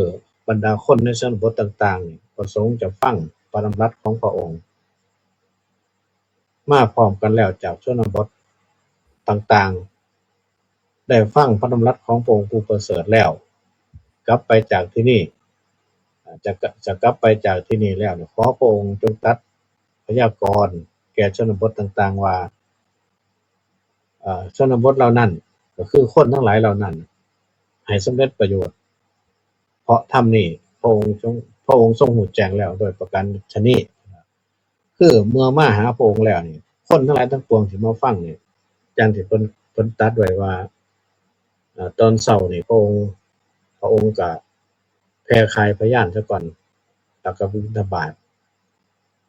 บรรดาคนในชนบทต่างๆนี่ประสงค์จะฟังพระดำรัสของพระองค์ มาพร้อมกันแล้วจากชนบทต่างๆ ได้ฟังพระดำรัสของพระองค์ผู้ประเสริฐแล้ว กลับไปจากที่นี่ จะ จะกลับไปจากที่นี่แล้วเนี่ย ขอพระองค์จงตรัสพยากรณ์แก่ชนบทต่างๆ ว่า เอ่อ ชนบทเหล่านั้น ก็คือคนทั้งหลายเหล่านั้น ให้สำเร็จประโยชน์ เพราะธรรมนี้พระองค์ทรง พระองค์ทรงฮู้แจ้งแล้วโดยประการฉะนี้ คือเมื่อมาหาพระองค์แล้วนี่ คนทั้งหลายทั้งปวงที่มาฟังนี่ อย่างที่เพิ่น เพิ่นตรัสไว้ว่า เอ่อ ตอนเช้านี่พระองค์ พระองค์ก็แผ่คายพยานซะก่อน แล้วก็บิณฑบาต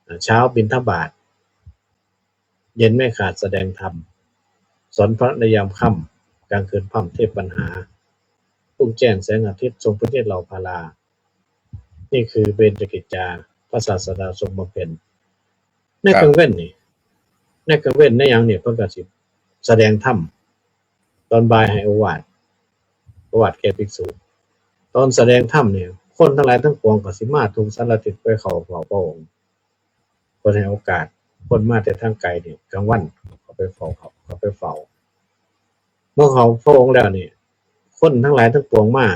อ่า เช้าบิณฑบาต เย็นไม่ขาดแสดงธรรม สอนพระในยามค่ำ กลางคืนพร่ำเทศน์ปัญหา รุ่งแจ้งแสงอาทิตย์ทรงพระเนตรเหล่าพารา นี่คือเบญจกิจจา พระศาสดาทรงบำเพ็ญ ใน ครับ กลางเว้นนี่ ในกลางเว้นในหยังนี่เพิ่นก็สิแสดงธรรม ตอนบ่ายให้โอวาท โอวาทแก่ภิกษุ ตอนแสดงธรรมนี่ คนทั้งหลายทั้งปวงก็สิมาทุกสารทิศไปเข้าเฝ้าพระองค์ เพิ่นให้โอกาสคนมาแต่ทางไกลนี่ กลางวันเขาไปเฝ้า เขา เขาไปเฝ้า เมื่อเขาพระองค์แล้วนี่ คนทั้งหลายทั้งปวงมา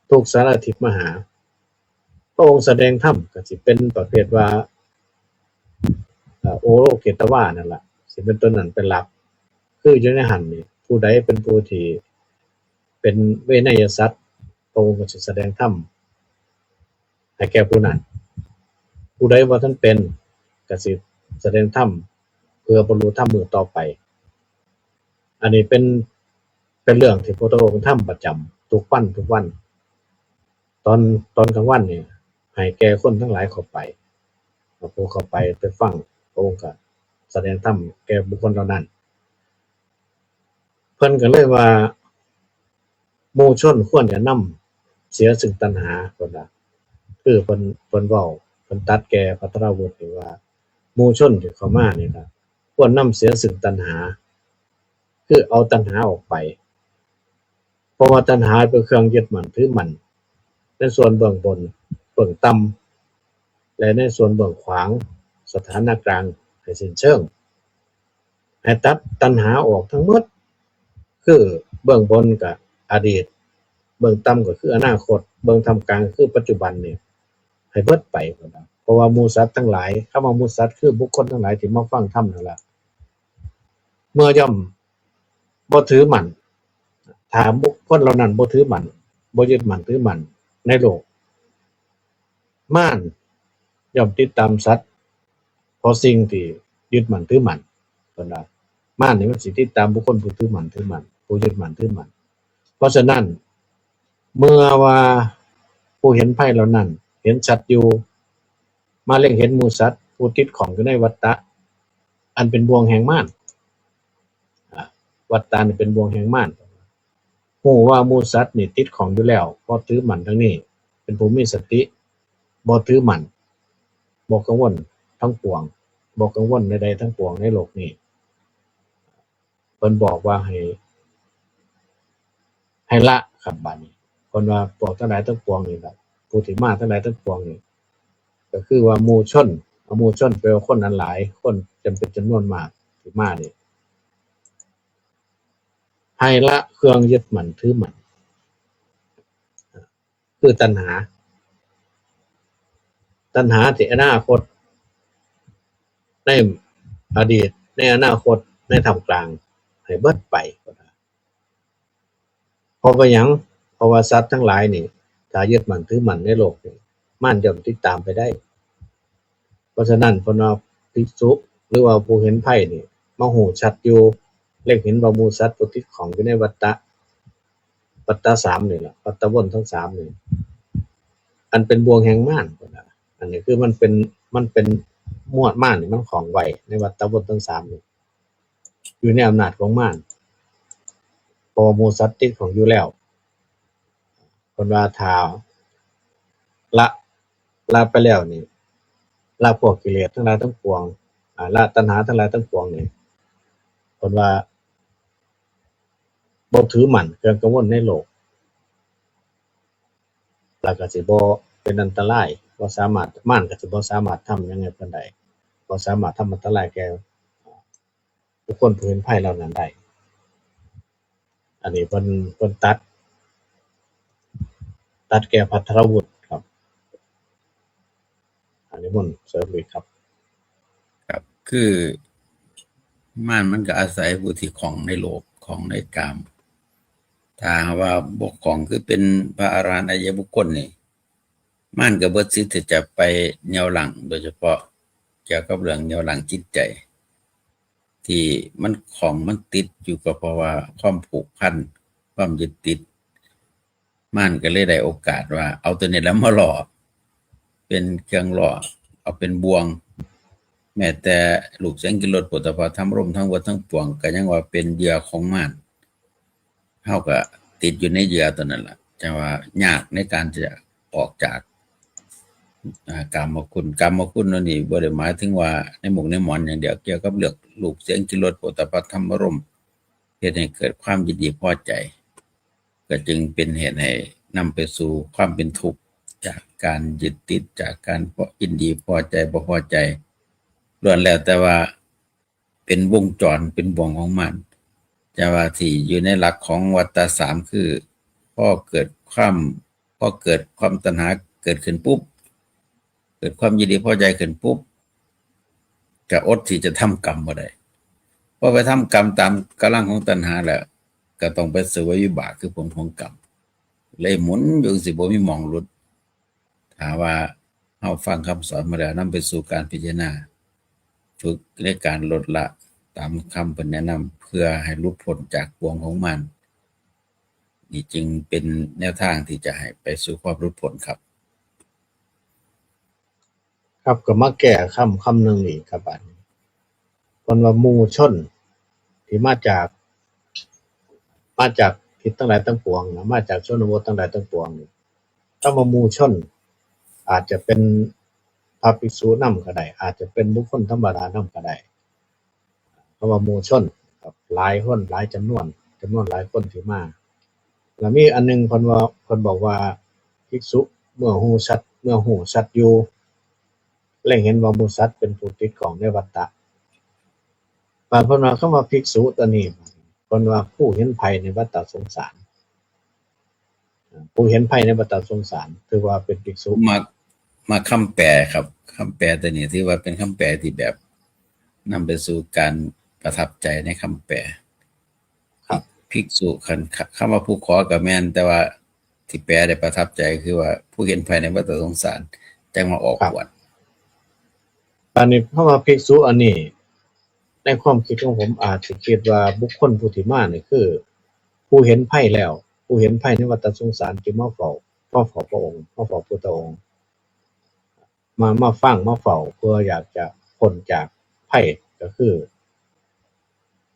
ทุกสารทิศมาหา พระองค์แสดงธรรมก็สิเป็นประเภทว่า เอ่อ โอโลกิตวานั่นล่ะ สิเป็นต้นนั้นเป็นหลัก คืออยู่ในหั้นนี่ ผู้ใดเป็นผู้ที่เป็นเวไนยสัตว์ พระองค์ก็สิแสดงธรรมให้แก่ผู้นั้น ผู้ใดบ่ทันเป็น ก็สิแสดงธรรมเพื่อบรรลุธรรมมื้อต่อไป อันนี้เป็น เป็นเรื่องที่พระองค์ทำประจำทุกวันทุกวัน ตอน ตอนกลางวันนี่ ให้แก่คนทั้งหลายเข้าไป พอผู้เข้าไป ไปฟัง พระองค์ก็แสดงธรรมแก่บุคคลเหล่านั้น เพิ่นก็เลยว่า หมู่ชนควรจะนำเสียซึ่งตัณหา เพิ่นว่า คือเพิ่น เพิ่นเว้า เพิ่นตรัสแก่ภัทรวุฒินี่ว่า หมู่ชนที่เข้ามานี่นะ ค ย่อมนำเสียซึ่งตัณหา คือเอาตัณหาออกไป เพราะว่าตัณหาเป็นเครื่องยึดมั่นถือมั่น ในส่วนเบื้องบน เบื้องต่ำ และในส่วนเบื้องขวาง สถานะกลาง ให้สิ้นเชิง ให้ตัดตัณหาออกทั้งหมด คือเบื้องบนก็อดีต เบื้องต่ำก็คืออนาคต เบื้องท่ามกลางคือปัจจุบันนี่ ให้เบิดไป เพราะว่าหมู่สัตว์ทั้งหลาย คำว่าหมู่สัตว์คือบุคคลทั้งหลายที่มาฟังธรรมนั่นแหละ เมื่อย่อมบ่ถือมั่น ถ้าบุคคลเหล่านั้นบ่ถือมั่น บ่ยึดมั่นถือมั่นในโลก มารย่อมติดตามสัตว์ เพราะสิ่งที่ยึดมั่นถือมั่น เพิ่นว่า มารนี่มันสิติดตามบุคคลผู้ถือมั่นถือมั่น ผู้ยึดมั่นถือมั่น เพราะฉะนั้น เมื่อว่าผู้เห็นภัยเหล่านั้น เห็นชัดอยู่ มาเล็งเห็นหมู่สัตว์ ผู้ติดข้องอยู่ในวัฏฏะ อันเป็นบ่วงแห่งมาร อ่า วัฏฏะนี่เป็นบ่วงแห่งมาร ฮู้ว่าหมู่สัตว์นี่ติดข้องอยู่แล้ว เพราะถือมั่นทั้งนี้ เป็นผู้มีสติ บ่ถือมั่น บ่กังวลทั้งปวง บ่กังวลใดๆทั้งปวงในโลกนี้ เพิ่นบอกว่าให้ ให้ละครับ บัดนี้ เพิ่นว่าพวกทั้งหลายทั้งปวงนี่ล่ะ ผู้ที่มาทั้งหลายทั้งปวงนี่ ก็คือว่าหมู่ชน หมู่ชนแปลว่าคนอันหลาย คนจำเป็นจำนวนมากที่มานี่ ให้ละเครื่องยึดมั่นถือมั่น คือตัณหา ตัณหาที่อนาคต ในอดีต ในอนาคต ในท่ามกลาง ให้เบิดไป เพราะว่าหยัง เพราะว่าสัตว์ทั้งหลายนี่ ถ้ายึดมั่นถือมั่นในโลกนี่ มารย่อมติดตามไปได้ เพราะฉะนั้นเพิ่นว่าภิกษุ หรือว่าผู้เห็นภัยนี่ มาฮู้ชัดอยู่ เล็งเห็นว่าหมู่สัตว์ผู้ติดข้องอยู่ในวัฏฏะ วัฏฏะสามนี่แหละ วัฏฏะวนทั้งสามนี่ อันเป็นบ่วงแห่งมาร อันนี้คือมันเป็น มันเป็นมวดมารนี่มันข้องไว้ในวัฏฏะวนทั้งสามนี่ อยู่ในอำนาจของมาร เพราะว่าหมู่สัตว์ติดข้องอยู่แล้ว เพิ่นว่าถ้าละ ละไปแล้วนี่ ละพวกกิเลสทั้งหลายทั้งปวง อ่า ละตัณหาทั้งหลายทั้งปวงนี่ เพิ่นว่า บ่ถือมั่นเครื่องกังวลในโลก แล้วก็สิบ่เป็นอันตราย บ่สามารถ มารก็สิบ่สามารถทำหยังให้เพิ่นได้ บ่สามารถทำอันตรายแก่บุคคลผู้เห็นภัยเหล่านั้นได้ อันนี้เพิ่น เพิ่นตัด ตัดแก่ภัทรวุฒิครับ อันนี้มนต์เสริมอีกครับ ครับ คือมารมันก็อาศัยผู้ที่ข้องในโลก ข้องในกาม ถ้าหากว่าบ่ข้องคือเป็นพระอรหันต์อริยบุคคลนี่ มารก็เบิดสิทธิ์ที่จะไปเหนี่ยวรั้ง โดยเฉพาะเกี่ยวกับเรื่องเหนี่ยวรั้งจิตใจ ที่มันข้องมันติดอยู่ก็เพราะว่าความผูกพัน ความยึดติด มารก็เลยได้โอกาสว่าเอาตัวนี้แล้วมาล่อ เป็นเครื่องล่อ เอาเป็นบ่วง แม้แต่รูปเสียงกลิ่นรสโผฏฐัพพะธรรมารมณ์ทั้งหมดทั้งปวงก็ยังว่าเป็นเหยื่อของมาร เฮาก็ติดอยู่ในเหยื่อตัวนั้นล่ะ จั่งว่ายากในการจะออกจาก อ่า กามคุณ กามคุณนั่นนี่บ่ได้หมายถึงว่าในหมกในหมอนอย่างเดียว เกี่ยวกับเรื่องรูปเสียงกลิ่นรสโผฏฐัพพะธรรมารมณ์ เฮ็ดให้เกิดความยินดีพอใจ ก็จึงเป็นเหตุให้นำไปสู่ความเป็นทุกข์ จากการยึดติด จากการยินดีพอใจบ่พอใจ ล้วนแล้วแต่ว่าเป็นวงจร เป็นบ่วงของมัน แต่ว่าที่อยู่ในหลักของวัฏฏะสามคือ พอเกิดความ พอเกิดความตัณหาเกิดขึ้นปุ๊บ เกิดความยินดีพอใจขึ้นปุ๊บ ก็อดที่จะทำกรรมบ่ได้ พอไปทำกรรมตามกำลังของตัณหาแล้ว ก็ต้องไปเสวยวิบากคือผลของกรรม เลยหมุนอยู่จั่งซี้ บ่มีหม่องหลุด ถ้าว่าเฮาฟังคำสอนมาแล้ว นำไปสู่การพิจารณา ฝึกในการลดละตามคำเพิ่นแนะนำ เพื่อให้หลุดพ้นจากบ่วงของมาร นี่จึงเป็นแนวทางที่จะให้ไปสู่ความหลุดพ้นครับ ครับ ก็มาแก้คำคำหนึ่งอีกครับ บัดนี้ เพิ่นว่าหมู่ชนที่มาจาก มาจากทิศทั้งหลายทั้งปวงนะ มาจากชนบททั้งหลายทั้งปวงนี่ คำว่าหมู่ชน อาจจะเป็นพระภิกษุนำก็ได้ อาจจะเป็นบุคคลธรรมดานำก็ได้ ราะว่าหมู่ชนครับ หลายคนหลายจำนวน จำนวนหลายคนที่มา แล้วมีอันหนึ่งเพิ่นว่า เพิ่นบอกว่าภิกษุเมื่อฮู้ชัด เมื่อฮู้ชัดอยู่ เล็งเห็นว่าหมู่สัตว์เป็นผู้ติดข้องในวัฏฏะ บาดเพิ่นว่าคำว่าภิกษุตัวนี้ เพิ่นว่าผู้เห็นภัยในวัฏฏะสงสาร ผู้เห็นภัยในวัฏฏะสงสาร ถือว่าเป็นภิกษุ มามาคำแปลครับ คำแปลตัวนี้ถือว่าเป็นคำแปลที่แบบนำไปสู่การประทับใจในคำแปล ครับ ภิกษุคันคำว่าผู้ขอก็แม่น แต่ว่าที่แปลได้ประทับใจคือว่าผู้เห็นภัยในวัฏฏะสงสารจังมาออกบวช บาดนี้คำว่าภิกษุอันนี้ ในความคิดของผมอาจจะคิดว่าบุคคลผู้ที่มานี่คือ ผู้เห็นภัยแล้ว ผู้เห็นภัยในวัฏฏะสงสารที่มาเฝ้า มาเฝ้าพระองค์ มาเฝ้าพุทธองค์ มา มาฟัง มาเฝ้า เพื่ออยากจะพ้นจากภัย ก็คือ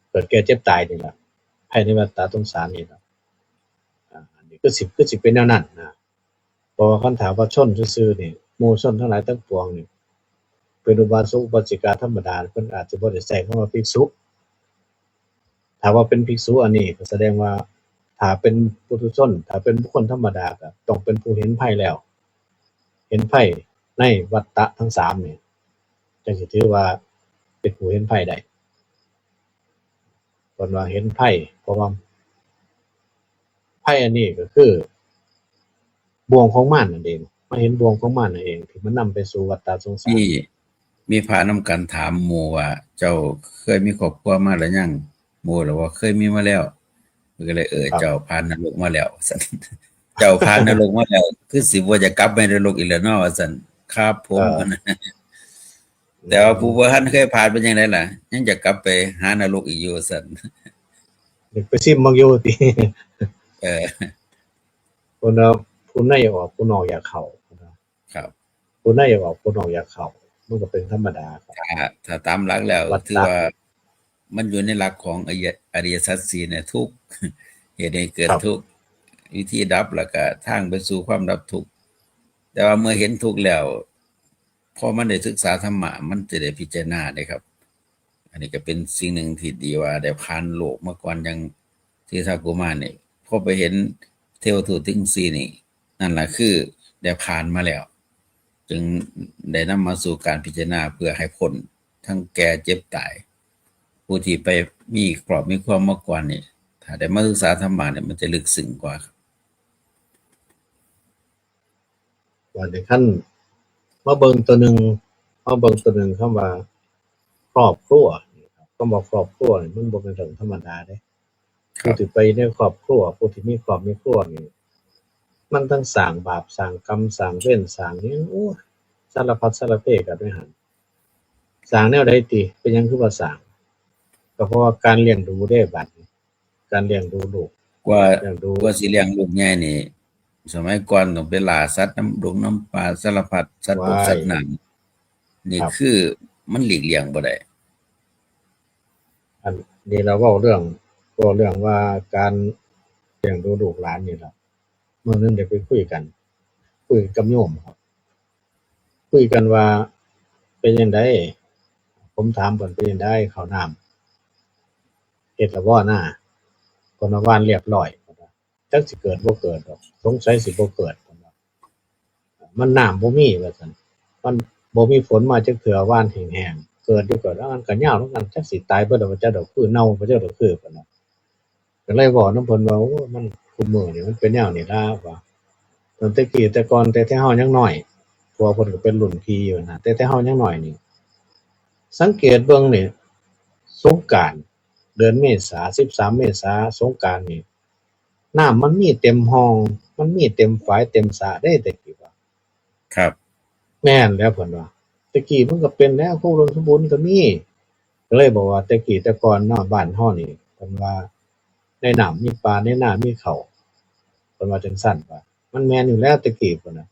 เกิดแก่เจ็บตายนี่แหละ ภัยในวัฏฏะสงสารนี่แหละ อ่า อันนี้คือสิ คือสิเป็นแนวนั้นนะ เพราะว่าคันถามว่าชนซื่อๆนี่ หมู่ชนทั้งหลายทั้งปวงนี่ เป็นอุบาสกอุบาสิกาธรรมดา เพิ่นอาจจะบ่ได้ใช้คำว่าภิกษุ ถ้าว่าเป็นภิกษุอันนี้ก็แสดงว่า ถ้าเป็นปุถุชน ถ้าเป็นบุคคลธรรมดาก็ต้องเป็นผู้เห็นภัยแล้ว เห็นภัยในวัฏฏะทั้งสามนี่ จังสิถือว่าเป็นผู้เห็นภัยได้ เพิ่นว่าเห็นภัย เพราะว่าภัยอันนี้ก็คือ บ่วงของมารนั่นเอง มาเห็นบ่วงของมารนั่นเอง ที่มันนำไปสู่วัฏฏะสงสาร มีมีพระนำกันถามหมู่ว่า เจ้าเคยมีครอบครัวมาแล้วยัง หมู่เลยว่าเคยมีมาแล้ว เพิ่นก็เลย เออ ครับ เจ้าผ่านนรกมาแล้ว ซั่น เจ้าผ่านนรกมาแล้ว คือสิบ่จะกลับไปนรกอีกแล้วเนาะ ว่าซั่น ครับผม เออ แต่ว่าผู้บ่ทันเคยผ่านเป็นจังได๋ล่ะ ยังจะกลับไปหานรกอีกอยู่ ซั่น เดี๋ยวไปซิมเบิ่งอยู่ติ เออ คนเราผู้ในอยากออกผู้นอกอยากเข้า ครับ ผู้ในอยากออกผู้นอกอยากเข้า มันก็เป็นธรรมดาครับ ถ้าถ้าตามหลักแล้ว วัฏฏะ ถือว่ามันอยู่ในหลักของอริย อริยสัจสี่เนี่ย ทุกข์ เหตุให้เกิด ครับ ทุกข์ วิธีดับ แล้วก็ทางไปสู่ความดับทุกข์ แต่ว่าเมื่อเห็นทุกข์แล้ว พอมันได้ศึกษาธรรมะ มันจะได้พิจารณาเด้ครับ อันนี้ก็เป็นสิ่งหนึ่งที่ดีว่าได้ผ่านโลกมาก่อน อย่างที่ท้าวกุมารนี่ พอไปเห็นเทวทูตทั้งสี่นี่ นั่นล่ะคือได้ผ่านมาแล้ว จึงได้นำมาสู่การพิจารณาเพื่อให้พ้นทั้งแก่เจ็บตาย ผู้ที่ไปมีครอบมีครัวมาก่อนนี่ ถ้าได้มาศึกษาธรรมะเนี่ย มันจะลึกซึ้งกว่าครับ ว่าในขั้น มาเบิ่งตัวหนึ่ง มาเบิ่งตัวหนึ่ง คำว่า ครอบครัว คำว่าครอบครัวนี่มันบ่เป็นเรื่องธรรมดาเด้ ครับ ผู้ที่ไปในครอบครัว ผู้ที่มีครอบมีครัวนี่ มันทั้งสร้างบาป สร้างกรรม สร้างเวร สร้างหยัง โอ้ย สารพัดสารเพกันไปหั่น สร้างแนวใดติ เป็นหยังคือว่าสร้าง ก็เพราะว่าการเลี้ยงดูเด้บัดนี้ การเลี้ยงดูลูก กว่า เลี้ยงดู กว่าสิเลี้ยงลูกใหญ่นี่ สมัยก่อนต้องไปล่าสัตว์นำดงนำป่า สารพัดสัตว์บก ว้าย สัตว์น้ำ นี่ ครับ คือมันหลีกเลี่ยงบ่ได้ อันนี้เราเว้าเรื่อง เว้าเรื่องว่าการเลี้ยงดูลูกหลานนี่ล่ะ มื้อหนึ่งได้ไปคุยกัน คุยกับโยมครับ คุยกันว่าเป็นจั่งใด ผมถามเพิ่นเป็นจั่งใด ข้าวน้ำเฮ็ดแล้วบ่นา เพิ่นว่าหว่านเรียบร้อย จักสิเกิดบ่เกิดดอก สงสัยสิบ่เกิด เพิ่นว่า มันน้ำบ่มีว่าซั่น มันบ่มีฝนมาจักเทื่อ หว่านแห้งๆ เกิดอยู่ก็ แล้วมันก็ยาวเหมือนกัน จักสิตายเบิดแล้วบ่จักดอก คือเน่าบ่จักดอก คือ เพิ่นว่า ก็เลยเว้านำเพิ่นว่า โอ้ มัน คุมื้อนี่มันเป็นแนวนี้ล่ะ ว่า ตั้งแต่กี้แต่ก่อน แต่ แต่เฮายังน้อย เพราะว่าเพิ่นก็เป็นรุ่นพี่อยู่นะ แต่ แต่เฮายังน้อยนี่ สังเกตเบิ่งนี่ สงกรานต์ เดือนเมษา สิบสาม เมษา สงกรานต์นี่ น้ำมันมีเต็มฮ่อง มันมีเต็มฝายเต็มสระเด้ แต่กี้ว่า ครับ แม่นแล้วเพิ่นว่า แต่กี้มันก็เป็นแล้ว โคกอุดมสมบูรณ์ก็มี ก็เลยบอกว่าแต่กี้แต่ก่อนเนาะ บ้านเฮานี่ เพิ่นว่า ในน้ำมีปลา ในนามีข้าว เพิ่นว่าจั่งซั่นว่า มันแม่นอยู่แล้วแต่กี้เพิ่นน่ะ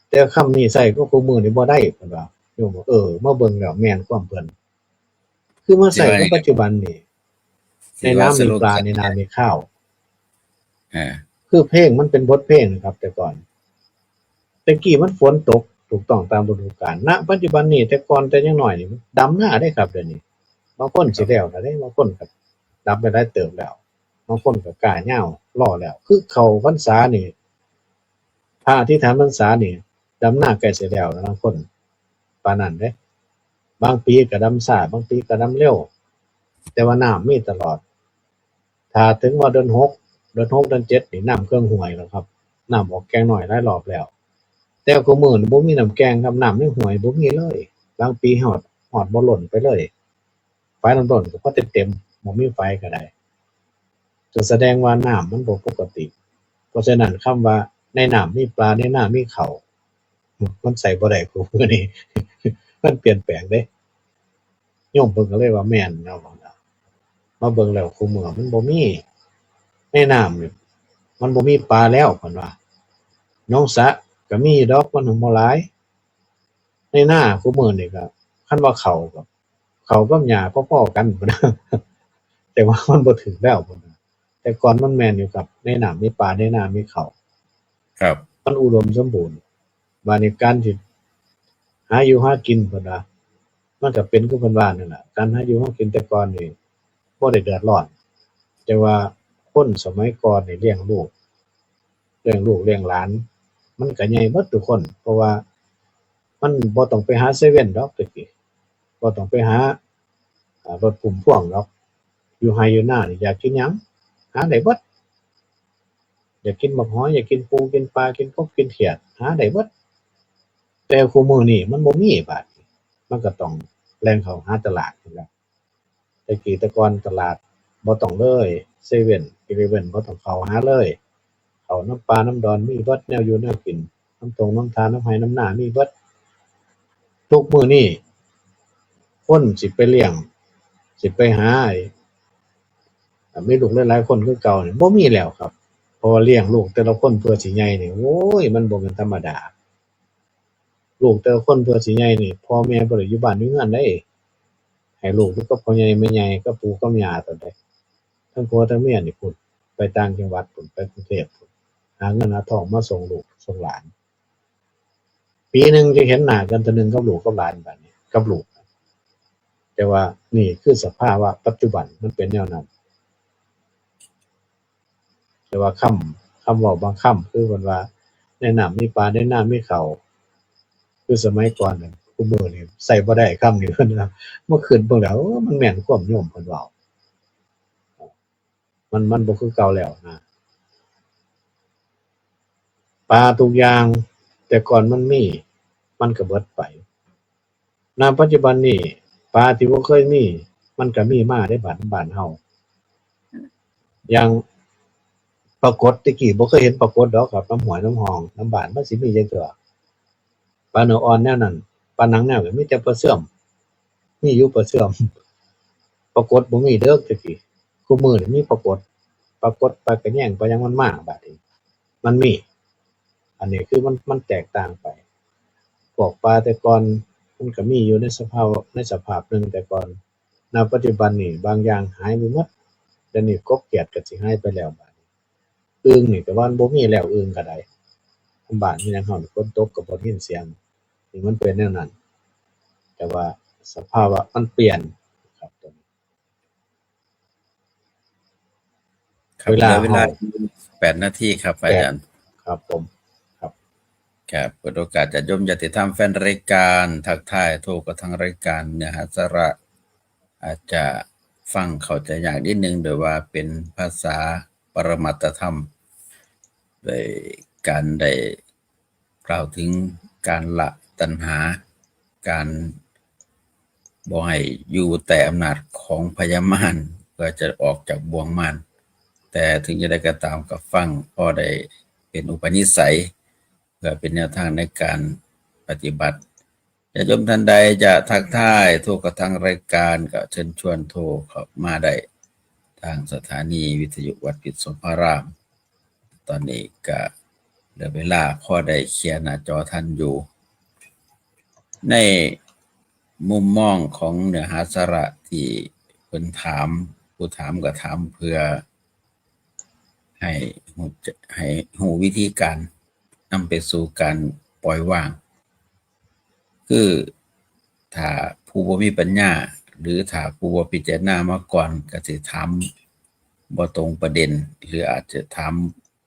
แต่คำนี้ใช้กับคุมื้อนี่บ่ได้ เพิ่นว่า โยมบอก เออ มาเบิ่งแล้วแม่นความเพิ่น คือมาใช้กับปัจจุบันนี่ ในน้ำมีปลา ในนามีข้าว อ่า คือเพลงมันเป็นบทเพลงนะครับ แต่ก่อน แต่กี้มันฝนตกถูกต้องตามฤดูกาล ณ ปัจจุบันนี้ แต่ก่อนแต่ยังน้อยนี่ ดำนาเด้ครับ เดี๋ยวนี้ บ างคนสิแล้วนะเด้ บางคนก็ดำไปหลายเติบแล้ว บางคนก็กล้ายาวรอแล้ว คือเข้าพรรษานี่ พระอธิษฐานพรรษานี่ ดำนาใกล้สิแล้วนะ บางคนปานนั้นเด้ บางปีก็ดำช้า บางปีก็ดำเร็ว แต่ว่าน้ำมีตลอด ถ้าถึงว่าเดือนหก เดือนหก เดือนเจ็ดนี่น้ำเคื่องห้วยแล้วครับ น้ำออกแก่งน้อยหลายรอบแล้ว แต่คุมื้อนี่บ่มีน้ำแก่งครับ น้ำในห้วยบ่มีเลย บางปีฮอด ฮอดบ่ล้นไปเลย ฝายน้ำล้นก็พอเต็มๆ บ่มีฝายก็ได้ ก็แสดงว่าน้ำมันบ่ปกติ เพราะฉะนั้นคำว่าในน้ำมีปลา ในนามีข้าว มันใช้บ่ได้คุมื้อนี้ มันเปลี่ยนแปลงเด้ โยมเพิ่นก็เลยว่าแม่นเนาะ มาเบิ่งแล้วคุมื้อมันบ่มี ในน้ำนี่มันบ่มีปลาแล้วเพิ่นว่า หนองสระก็มีดอก มันหั้นบ่หลาย ในนาคุมื้อนี่ก็ คันว่าข้าวก็ ข้าวกับหญ้าพอๆกัน แต่ว่ามันบ่ถืกแล้ว แต่ก่อนมันแม่นอยู่ครับ ในน้ำมีปลา ในนามีข้าว ครับ มันอุดมสมบูรณ์ บาดนี้การสิหาอยู่หากินเพิ่นว่า มันก็เป็นคือเพิ่นว่านั่นล่ะ การหาอยู่หากินแต่ก่อนนี่บ่ได้เดือดร้อน แต่ว่าคนสมัยก่อนนี่เลี้ยงลูก เลี้ยงลูกเลี้ยงหลาน มันก็ใหญ่เบิดทุกคน เพราะว่ามันบ่ต้องไปหาเซเว่นดอกแต่กี้ บ่ต้องไปหา อ่า รถพุ่มพวงดอก อยู่ไฮ่อยู่นานี่อยากกินหยัง หาได้เบิด อยากกินบักหอย อยากกินปู กินปลา กินกบ กินเขียด หาได้เบิด แต่คุมื้อนี้มันบ่มีบาดนี้ มันก็ต้องแล่นเข้าหาตลาดพู้นแหล้ว แต่กี้แต่ก่อนตลาดบ่ต้องเลย เซเว่น อีเลฟเว่น บ่ต้องเข้าหาเลย เข้านำป่านำดอนมีเบิด แนวอยู่แนวกิน นำท่งนำทา นำไฮ่นำนามีเบิด ทุกมื้อนี้คนสิไปเลี้ยง สิไปหาไอ้ มีลูกหลายๆคนคือเก่านี่บ่มีแล้วครับ เพราะว่าเลี้ยงลูกแต่ละคนเพื่อสิใหญ่นี่ โอ้ย มันบ่แม่นธรรมดา ลูกแต่ละคนเพื่อสิใหญ่นี่ พ่อแม่บ่ได้อยู่บ้านอยู่เฮือนเด้ ให้ลูกอยู่กับพ่อใหญ่แม่ใหญ่ กับปู่กับย่าเท่านั้น ทั้งผัวทั้งเมียนี่พู้น ไปต่างจังหวัดพู้น ไปกรุงเทพฯพู้น หาเงินหาทองมาส่งลูกส่งหลาน ปีหนึ่งจะเห็นหน้ากันเทื่อหนึ่งกับลูกกับหลานบาดนี้ กับลูก แต่ว่านี่คือสภาวะปัจจุบันมันเป็นแนวนั้น แต่ว่าคำ คำเว้าบางคำคือเพิ่นว่า ในน้ำมีปลา ในนามีข้าว คือสมัยก่อนนั่น คุมื้อนี้ใช้บ่ได้คำนี้ เพิ่นว่า มาคิดเบิ่งแล้ว เออ มันแม่นความโยมเพิ่นเว้า มัน มันบ่คือเก่าแล้วนะ ปลาทุกอย่าง แต่ก่อนมันมี มันก็เบิดไป ณ ปัจจุบันนี้ ปลาที่บ่เคยมี มันก็มีมาในบ้าน บ้านเฮา อย่างปลากด แต่กี้บ่เคยเห็นปลากดดอกครับ นำห้วยนำหนอง นำบ้านมันสิมีจักเทื่อ ปลาเนื้ออ่อนแนวนั้น ปลาหนังแนวก็มีแต่ปลาเสื่อม มีอยู่ปลาเสื่อม ปลากดบ่มีเด้อแต่กี้ คุมื้อนี้มีปลากด ปลากด ปลากะแยง ปลาหยังมันมาบาดนี้ มันมี อันนี้คือมัน มันแตกต่างไป พวกปลาแต่ก่อนมันก็มีอยู่ในสภาพ ในสภาพหนึ่งแต่ก่อน ณ ปัจจุบันนี่บางอย่างหายไปหมด เดี๋ยวนี้กบเขียดก็สิหายไปแล้วบาดนี้ อึ่งนี่ก็ว่ามันบ่มีแล้ว อึ่งก็ได้ บ้านมีหยังเฮานี่ ฝนตกก็บ่ได้ยินเสียง นี่มันเป็นแนวนั้น แต่ว่าสภาวะมันเปลี่ยนครับ ตัวนี้ ครับ เวลา เหลือเวลา เฮา แปดนาทีครับ อาจารย์ ครับผม ครับ ครับ เปิดโอกาสญาติโยมญาติธรรมแฟนรายการ ทักทายโทรเข้าทางรายการเนื้อหาสาระ อาจจะฟังเข้าใจยากนิดนึง โดยว่าเป็นภาษาปรมัตถธรรม โดยการได้กล่าวถึงการละตัณหา การบ่ให้อยู่แต่อำนาจของพญามาร เพื่อจะออกจากบ่วงมาร แต่ถึงจะได้ก็ตามก็ฟังพอได้เป็นอุปนิสัย เพื่อเป็นแนวทางในการปฏิบัติ ญาติโยมท่านใดจะทักทายโทรเข้าทางรายการ ก็เชิญชวนโทรเข้ามาได้ ทางสถานีวิทยุวัดปิดสมพาราม ตอนนี้ก็เหลือเวลาพอได้เคลียร์หน้าจอทันอยู่ ในมุมมองของเนื้อหาสาระที่เพิ่นถาม ผู้ถามก็ถามเพื่อ ให้ฮู้จะ ให้ฮู้วิธีการนำไปสู่การปล่อยวาง คือถ้าผู้บ่มีปัญญา หรือถ้าผู้บ่พิจารณามาก่อนก็สิถามบ่ตรงประเด็น หรืออาจจะถาม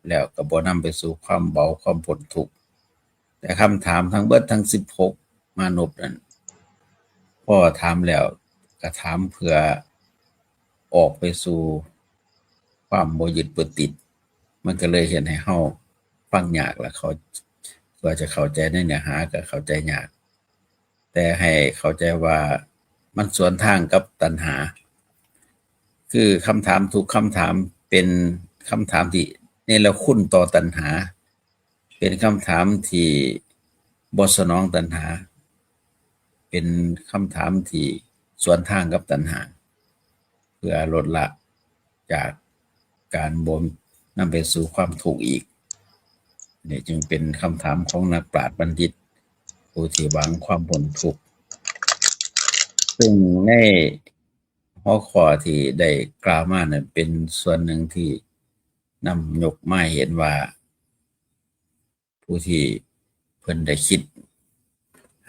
แล้วก็บ่นำไปสู่ความเบาความพ้นทุกข์ แต่คำถามทั้งเบิดทั้งสิบหกมานพนั่น พอถามแล้วก็ถามเพื่อออกไปสู่ความบ่ยึดบ่ติด มันก็เลยเฮ็ดให้เฮาฟังยาก และเขา กว่าจะเข้าใจในเนื้อหาก็เข้าใจยาก แต่ให้เข้าใจว่ามันสวนทางกับตัณหา คือคำถามทุกคำถามเป็นคำถามที่เนรคุณต่อตัณหา เป็นคำถามที่บ่สนองตัณหา เป็นคำถามที่สวนทางกับตัณหา เพื่อลดละจากการบ่นำไปสู่ความทุกข์อีก นี่จึงเป็นคำถามของนักปราชญ์บัณฑิต ผู้ที่หวังความพ้นทุกข์ ซึ่งในหัวข้อที่ได้กล่าวมานั้นเป็นส่วนหนึ่งที่นำยกมาให้เห็นว่า ผู้ที่เพิ่นได้คิด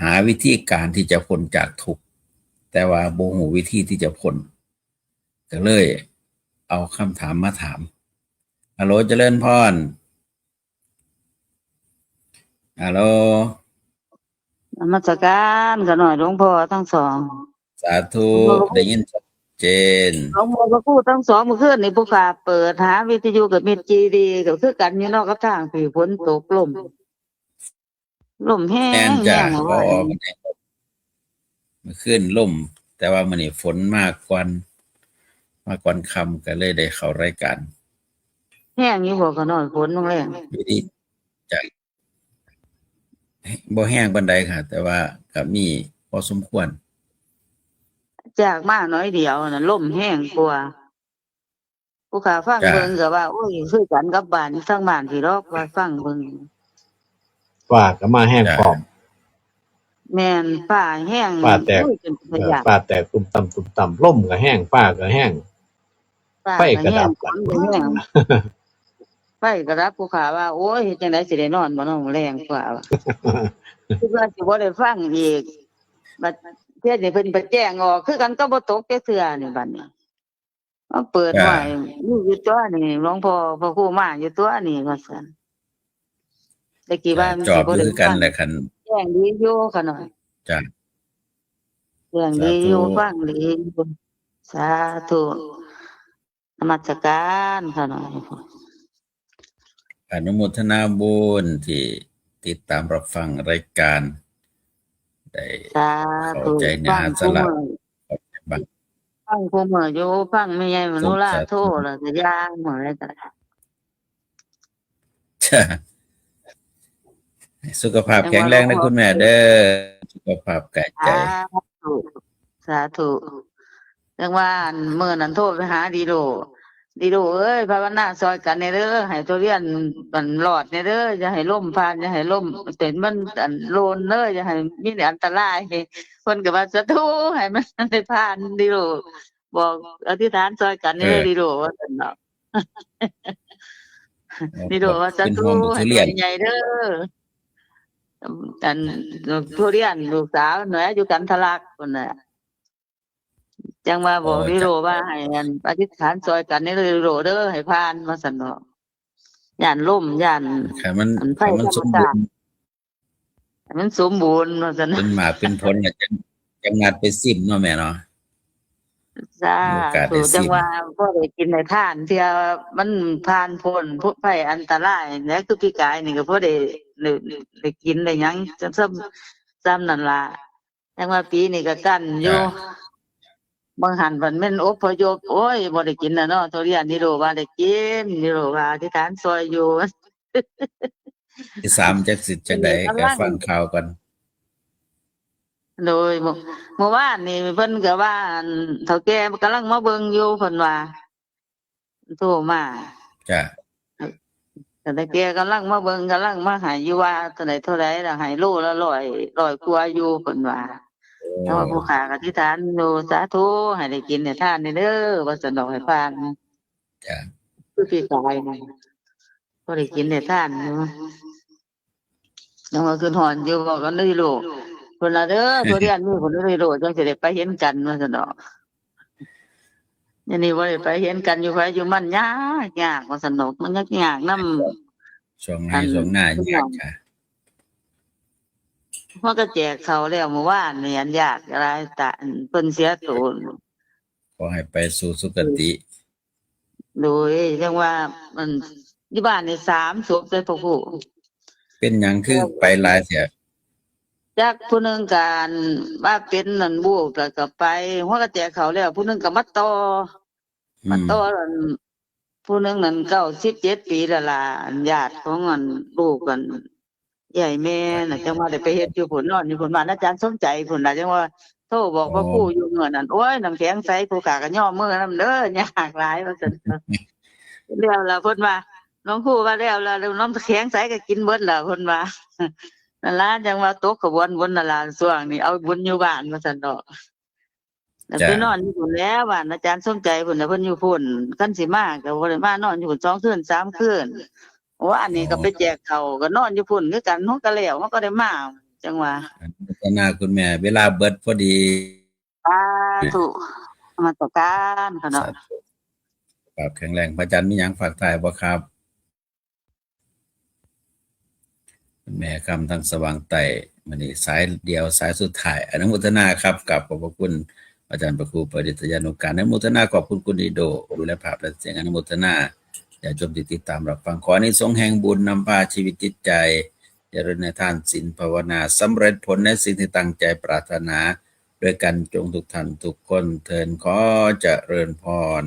หาวิธีการที่จะพ้นจากทุกข์ แต่ว่าบ่ฮู้วิธีที่จะพ้น ก็เลยเอาคำถามมาถาม ฮัลโหล เจริญพร ฮัลโหล นมัสการข้าน้อยหลวงพ่อทั้งสอง สาธุ หลวงพ่อ ได้ยินชัดเจน หลวงพ่อพระครูทั้งสอง เมื่อคืนนี่ผู้ข้าเปิดหาวิทยุกับมิตรจีดี ก็คือกันอยู่เนาะ กับทางที่ฝนตกลม ลมแฮง แม่นจ้ะ แฮง เพราะว่า เมื่อวานนี้ เมื่อคืนลม แต่ว่ามื้อนี้ฝนมาก่อน มาก่อนค่ำ ก็เลยได้เข้ารายการ แฮงอยู่บ่ข้าน้อย ฝนลงแรง อยู่ดีจ้ะ บ่แฮงปานใดค่ะ แต่ว่าก็มีพอสมควร จากมาหน่อยเดียวน่ะ ลมแฮงกว่า ผู้ข้าฟัง จ้ะ เบิ่งก็ว่า โอ้ย คือกันกับบ้านทางบ้านพี่ดอก ว่าฟังเบิ่ง ฟ้าก็มาแฮง จ้ะ พร้อม แม่น ฟ้าแฮง ฟ้าแตก โอ้ย เป็นตาย้าน เออ ฟ้าแตกตุ้มตั้มตุ้มตั้ม ลมก็แฮง ฟ้าก็แฮง ฟ้า ไฟก็ดับ ก็แฮง ฝนก็แฮง ไฟก็ดับ ผู้ข้าว่า โอ้ย เฮ็ดจั่งใดสิได้นอนบ่เนาะ แลงกว่าว่า คิดว่าสิบ่ได้ฟังอีก บัดเทื่อนี้เพิ่นไปแจ้งออก คือกันก็บ่ตกจักเทื่อนี่บัดนี้ มาเปิด จ้ะ ไว้ มีอยู่ตัวนี่ หลวงพ่อพระครูมาอยู่ตัวนี่ ว่าซั่น แต่กี้ว่า จ้ะ มันสิบ่ได้ฟัง จอบอยู่คือกันแหละ คัน แจ้งดีอยู่ข้าน้อย จ้ะ แจ้งดีอยู่ สาธุ ฟังดีอยู่ สาธุ นมัสการข้าน้อย อนุโมทนาบุญที่ติดตามรับฟังรายการ ได้ สาธุ เข้าใจเนื้อหาสาระ ฟังคู่มื้อ เข้าใจบ้าง ฟังคู่มื้ออยู่ ฟังแม่ใหญ่มโนรา สาธุ โทรแล้วก็ย่างมื้อใดก็ได้ จ้ะ ให้สุขภาพแข็งแรงนะคุณแม่เด้อ สุขภาพกายใจ สาธุ สาธุ จั่งว่าอันมื้อนั้นโทรไปหาดีโด ดีโดเอ้ย ภาวนาซอยกันแหน่เด้อ ให้ทุเรียนมันรอดแหน่เด้อ อย่าให้ลมผ่าน อย่าให้ลมเป็นมันอันโลนเด้อ อย่าให้มีอันตราย เพิ่นก็ว่า สาธุ ให้มันได้ผ่าน ดีโด บอกอธิษฐานซอยกันแหน่ เออ ดีโด ว่าซั่นเนาะ เออ ดีโดว่า สาธุ เป็นห่วงบักทุเรียน ให้หน่วยใหญ่เด้อ อันทุเรียนลูกสาวหน่วยอยู่กันทะลักพุ่นน่ะ จั่งว่าบอก เออ ดีโด จ้ะ ว่าให้อันอธิษฐานซอยกันแหน่ดีโดเด้อ ให้ผ่าน ว่าซั่นเนาะ ย้านลม ย้าน ให้มัน อันไฟ ให้มัน ธรรมชาติ สมบูรณ์ ให้มันสมบูรณ์ ว่าซั่น เป็นหมากเป็นผลน่ะ จั่ง จั่งนัดไปซิมเนาะแม่เนาะ สาธุ มีโอกาสได้ซิม จั่งว่าพอได้กินได้ทาน เทื่อมันผ่านพ้นภัยอันตราย และคือปีกายนี่ก็พอได้ ได้ ได้กินได้หยัง จั่งซ้ำ ซ้ำนั่นล่ะ จั่งว่าปีนี้ก็กั้นอยู่ จ้ะ บางหันเพิ่นแม่นอพยพ โอ้ย บ่ได้กินแล้วเนาะ ทุเรียน ดีโดว่าได้กิน ดีโดว่าอธิษฐานซอยอยู่ ที่สามจักสิจั่งใด กำลัง ก็ฟังข่าวกัน โดย เมื่อ เมื่อวานนี่เพิ่นก็ว่า อัน เฒ่าแก่กำลังมาเบิ่งอยู่ เพิ่นว่า โทรมา จ้ะ เฒ่าแก่กำลังมาเบิ่ง กำลังมาให้อยู่ว่าเท่าใดเท่าใดล่ะ ให้โลละร้อย ร้อยกว่าอยู่ เพิ่นว่า โอ้ แต่ว่าผู้ข้าก็อธิษฐานอยู่ สาธุ ให้ได้กินได้ทานแหน่เด้อ ว่าซั่นดอก ให้ผ่าน จ้ะ คือปีกายนั่น พอได้กินได้ทานอยู่ ยังว่าขึ้นฮอดอยู่ บอกกันเด้อลูก คนละเด้อ ทุเรียนมีคนละโดดจังสิได้ไปเห็นกันว่าซั่นดอก อันนี้บ่ได้ไปเห็นกัน อยู่ไผอยู่มันยากยากว่าซั่นดอก มันยากยากนำ ช่วงไห้ช่วงหน้ายากค่ะ เฮาก็แจกเขาแล้วเมื่อวานนี่ อันยากหลายตะ เพิ่นเสียโต ขอให้ไปสู่สุคติ โดยจังว่ามันที่บ้านนี่สามศพเลยพ่อครู เป็นหยังคือไปหลายแท้ จักผู้หนึ่งก็ว่าเป็นนั่นบูบแล้วก็ไป หัวกระแจเขาแล้ว ผู้หนึ่งก็มาต่อ อื มาม ต่ออันผู้หนึ่งนั่นเก้าสิบเจ็ดปีแล้วล่ะ อันญาติของอันลูกกันใหญ่แม่น่ะ จังว่าได้ไปเฮ็ดอยู่พุ่น นอนอยู่พุ่น บ้านอาจารย์สมใจพุ่นล่ะ จังว่าโทรบอกพ่อครูอยู่เมื่อนั้น โอ้ย น้ำแข็งใสผู้ข้าก็ย่อมือนำเด้อ ยากหลายว่าซั่น แล้วล่ะเพิ่นว่า หลวงครูว่าแล้วล่ะ น้ำแข็งใสก็กินเบิดล่ะเพิ่นว่า นั่นล่ะ จังว่าตกขบวนบนนั่นล่ะ ช่วงนี้เอาบุญอยู่บ้านว่าซั่นดอก แล้วไปนอนอยู่พุ่นแล้ว บ้านอาจารย์สมใจพุ่นน่ะ เพิ่นอยู่พุ่น คันสิมาก็บ่ได้มา นอนอยู่พุ่นสองคืนสามคืน ว่าอันนี้ก็ไปแจกเขาว ก็นอนอยู่พุ่นคือกัน เฮาก็แล้ว เฮาก็ได้มา จังว่า อนุโมทนาคุณแม่ เวลาเบิดพอดี สาธุ นมัสการค่ะเนาะ สาธุ ครับ แข็งแรง พระอาจารย์มีหยังฝากท้ายบ่ครับ คุณแม่คำทางสว่างใต้ มื้อนี้สายเดียว สายสุดท้าย อนุโมทนาครับ กราบขอบพระคุณอาจารย์พระครูประดิษฐยานุการ อนุโมทนาขอบคุณคุณดีโด ดูแลภาพและเสียง อนุโมทนาญาติโยมที่ติดตามรับฟัง ขออานิสงส์แห่งบุญนำพาชีวิตจิตใจ เจริญในทานศีลภาวนา สำเร็จผลในสิ่งที่ตั้งใจปรารถนา ด้วยกันจงทุกท่านทุกคนเทอญ ขอเจริญพร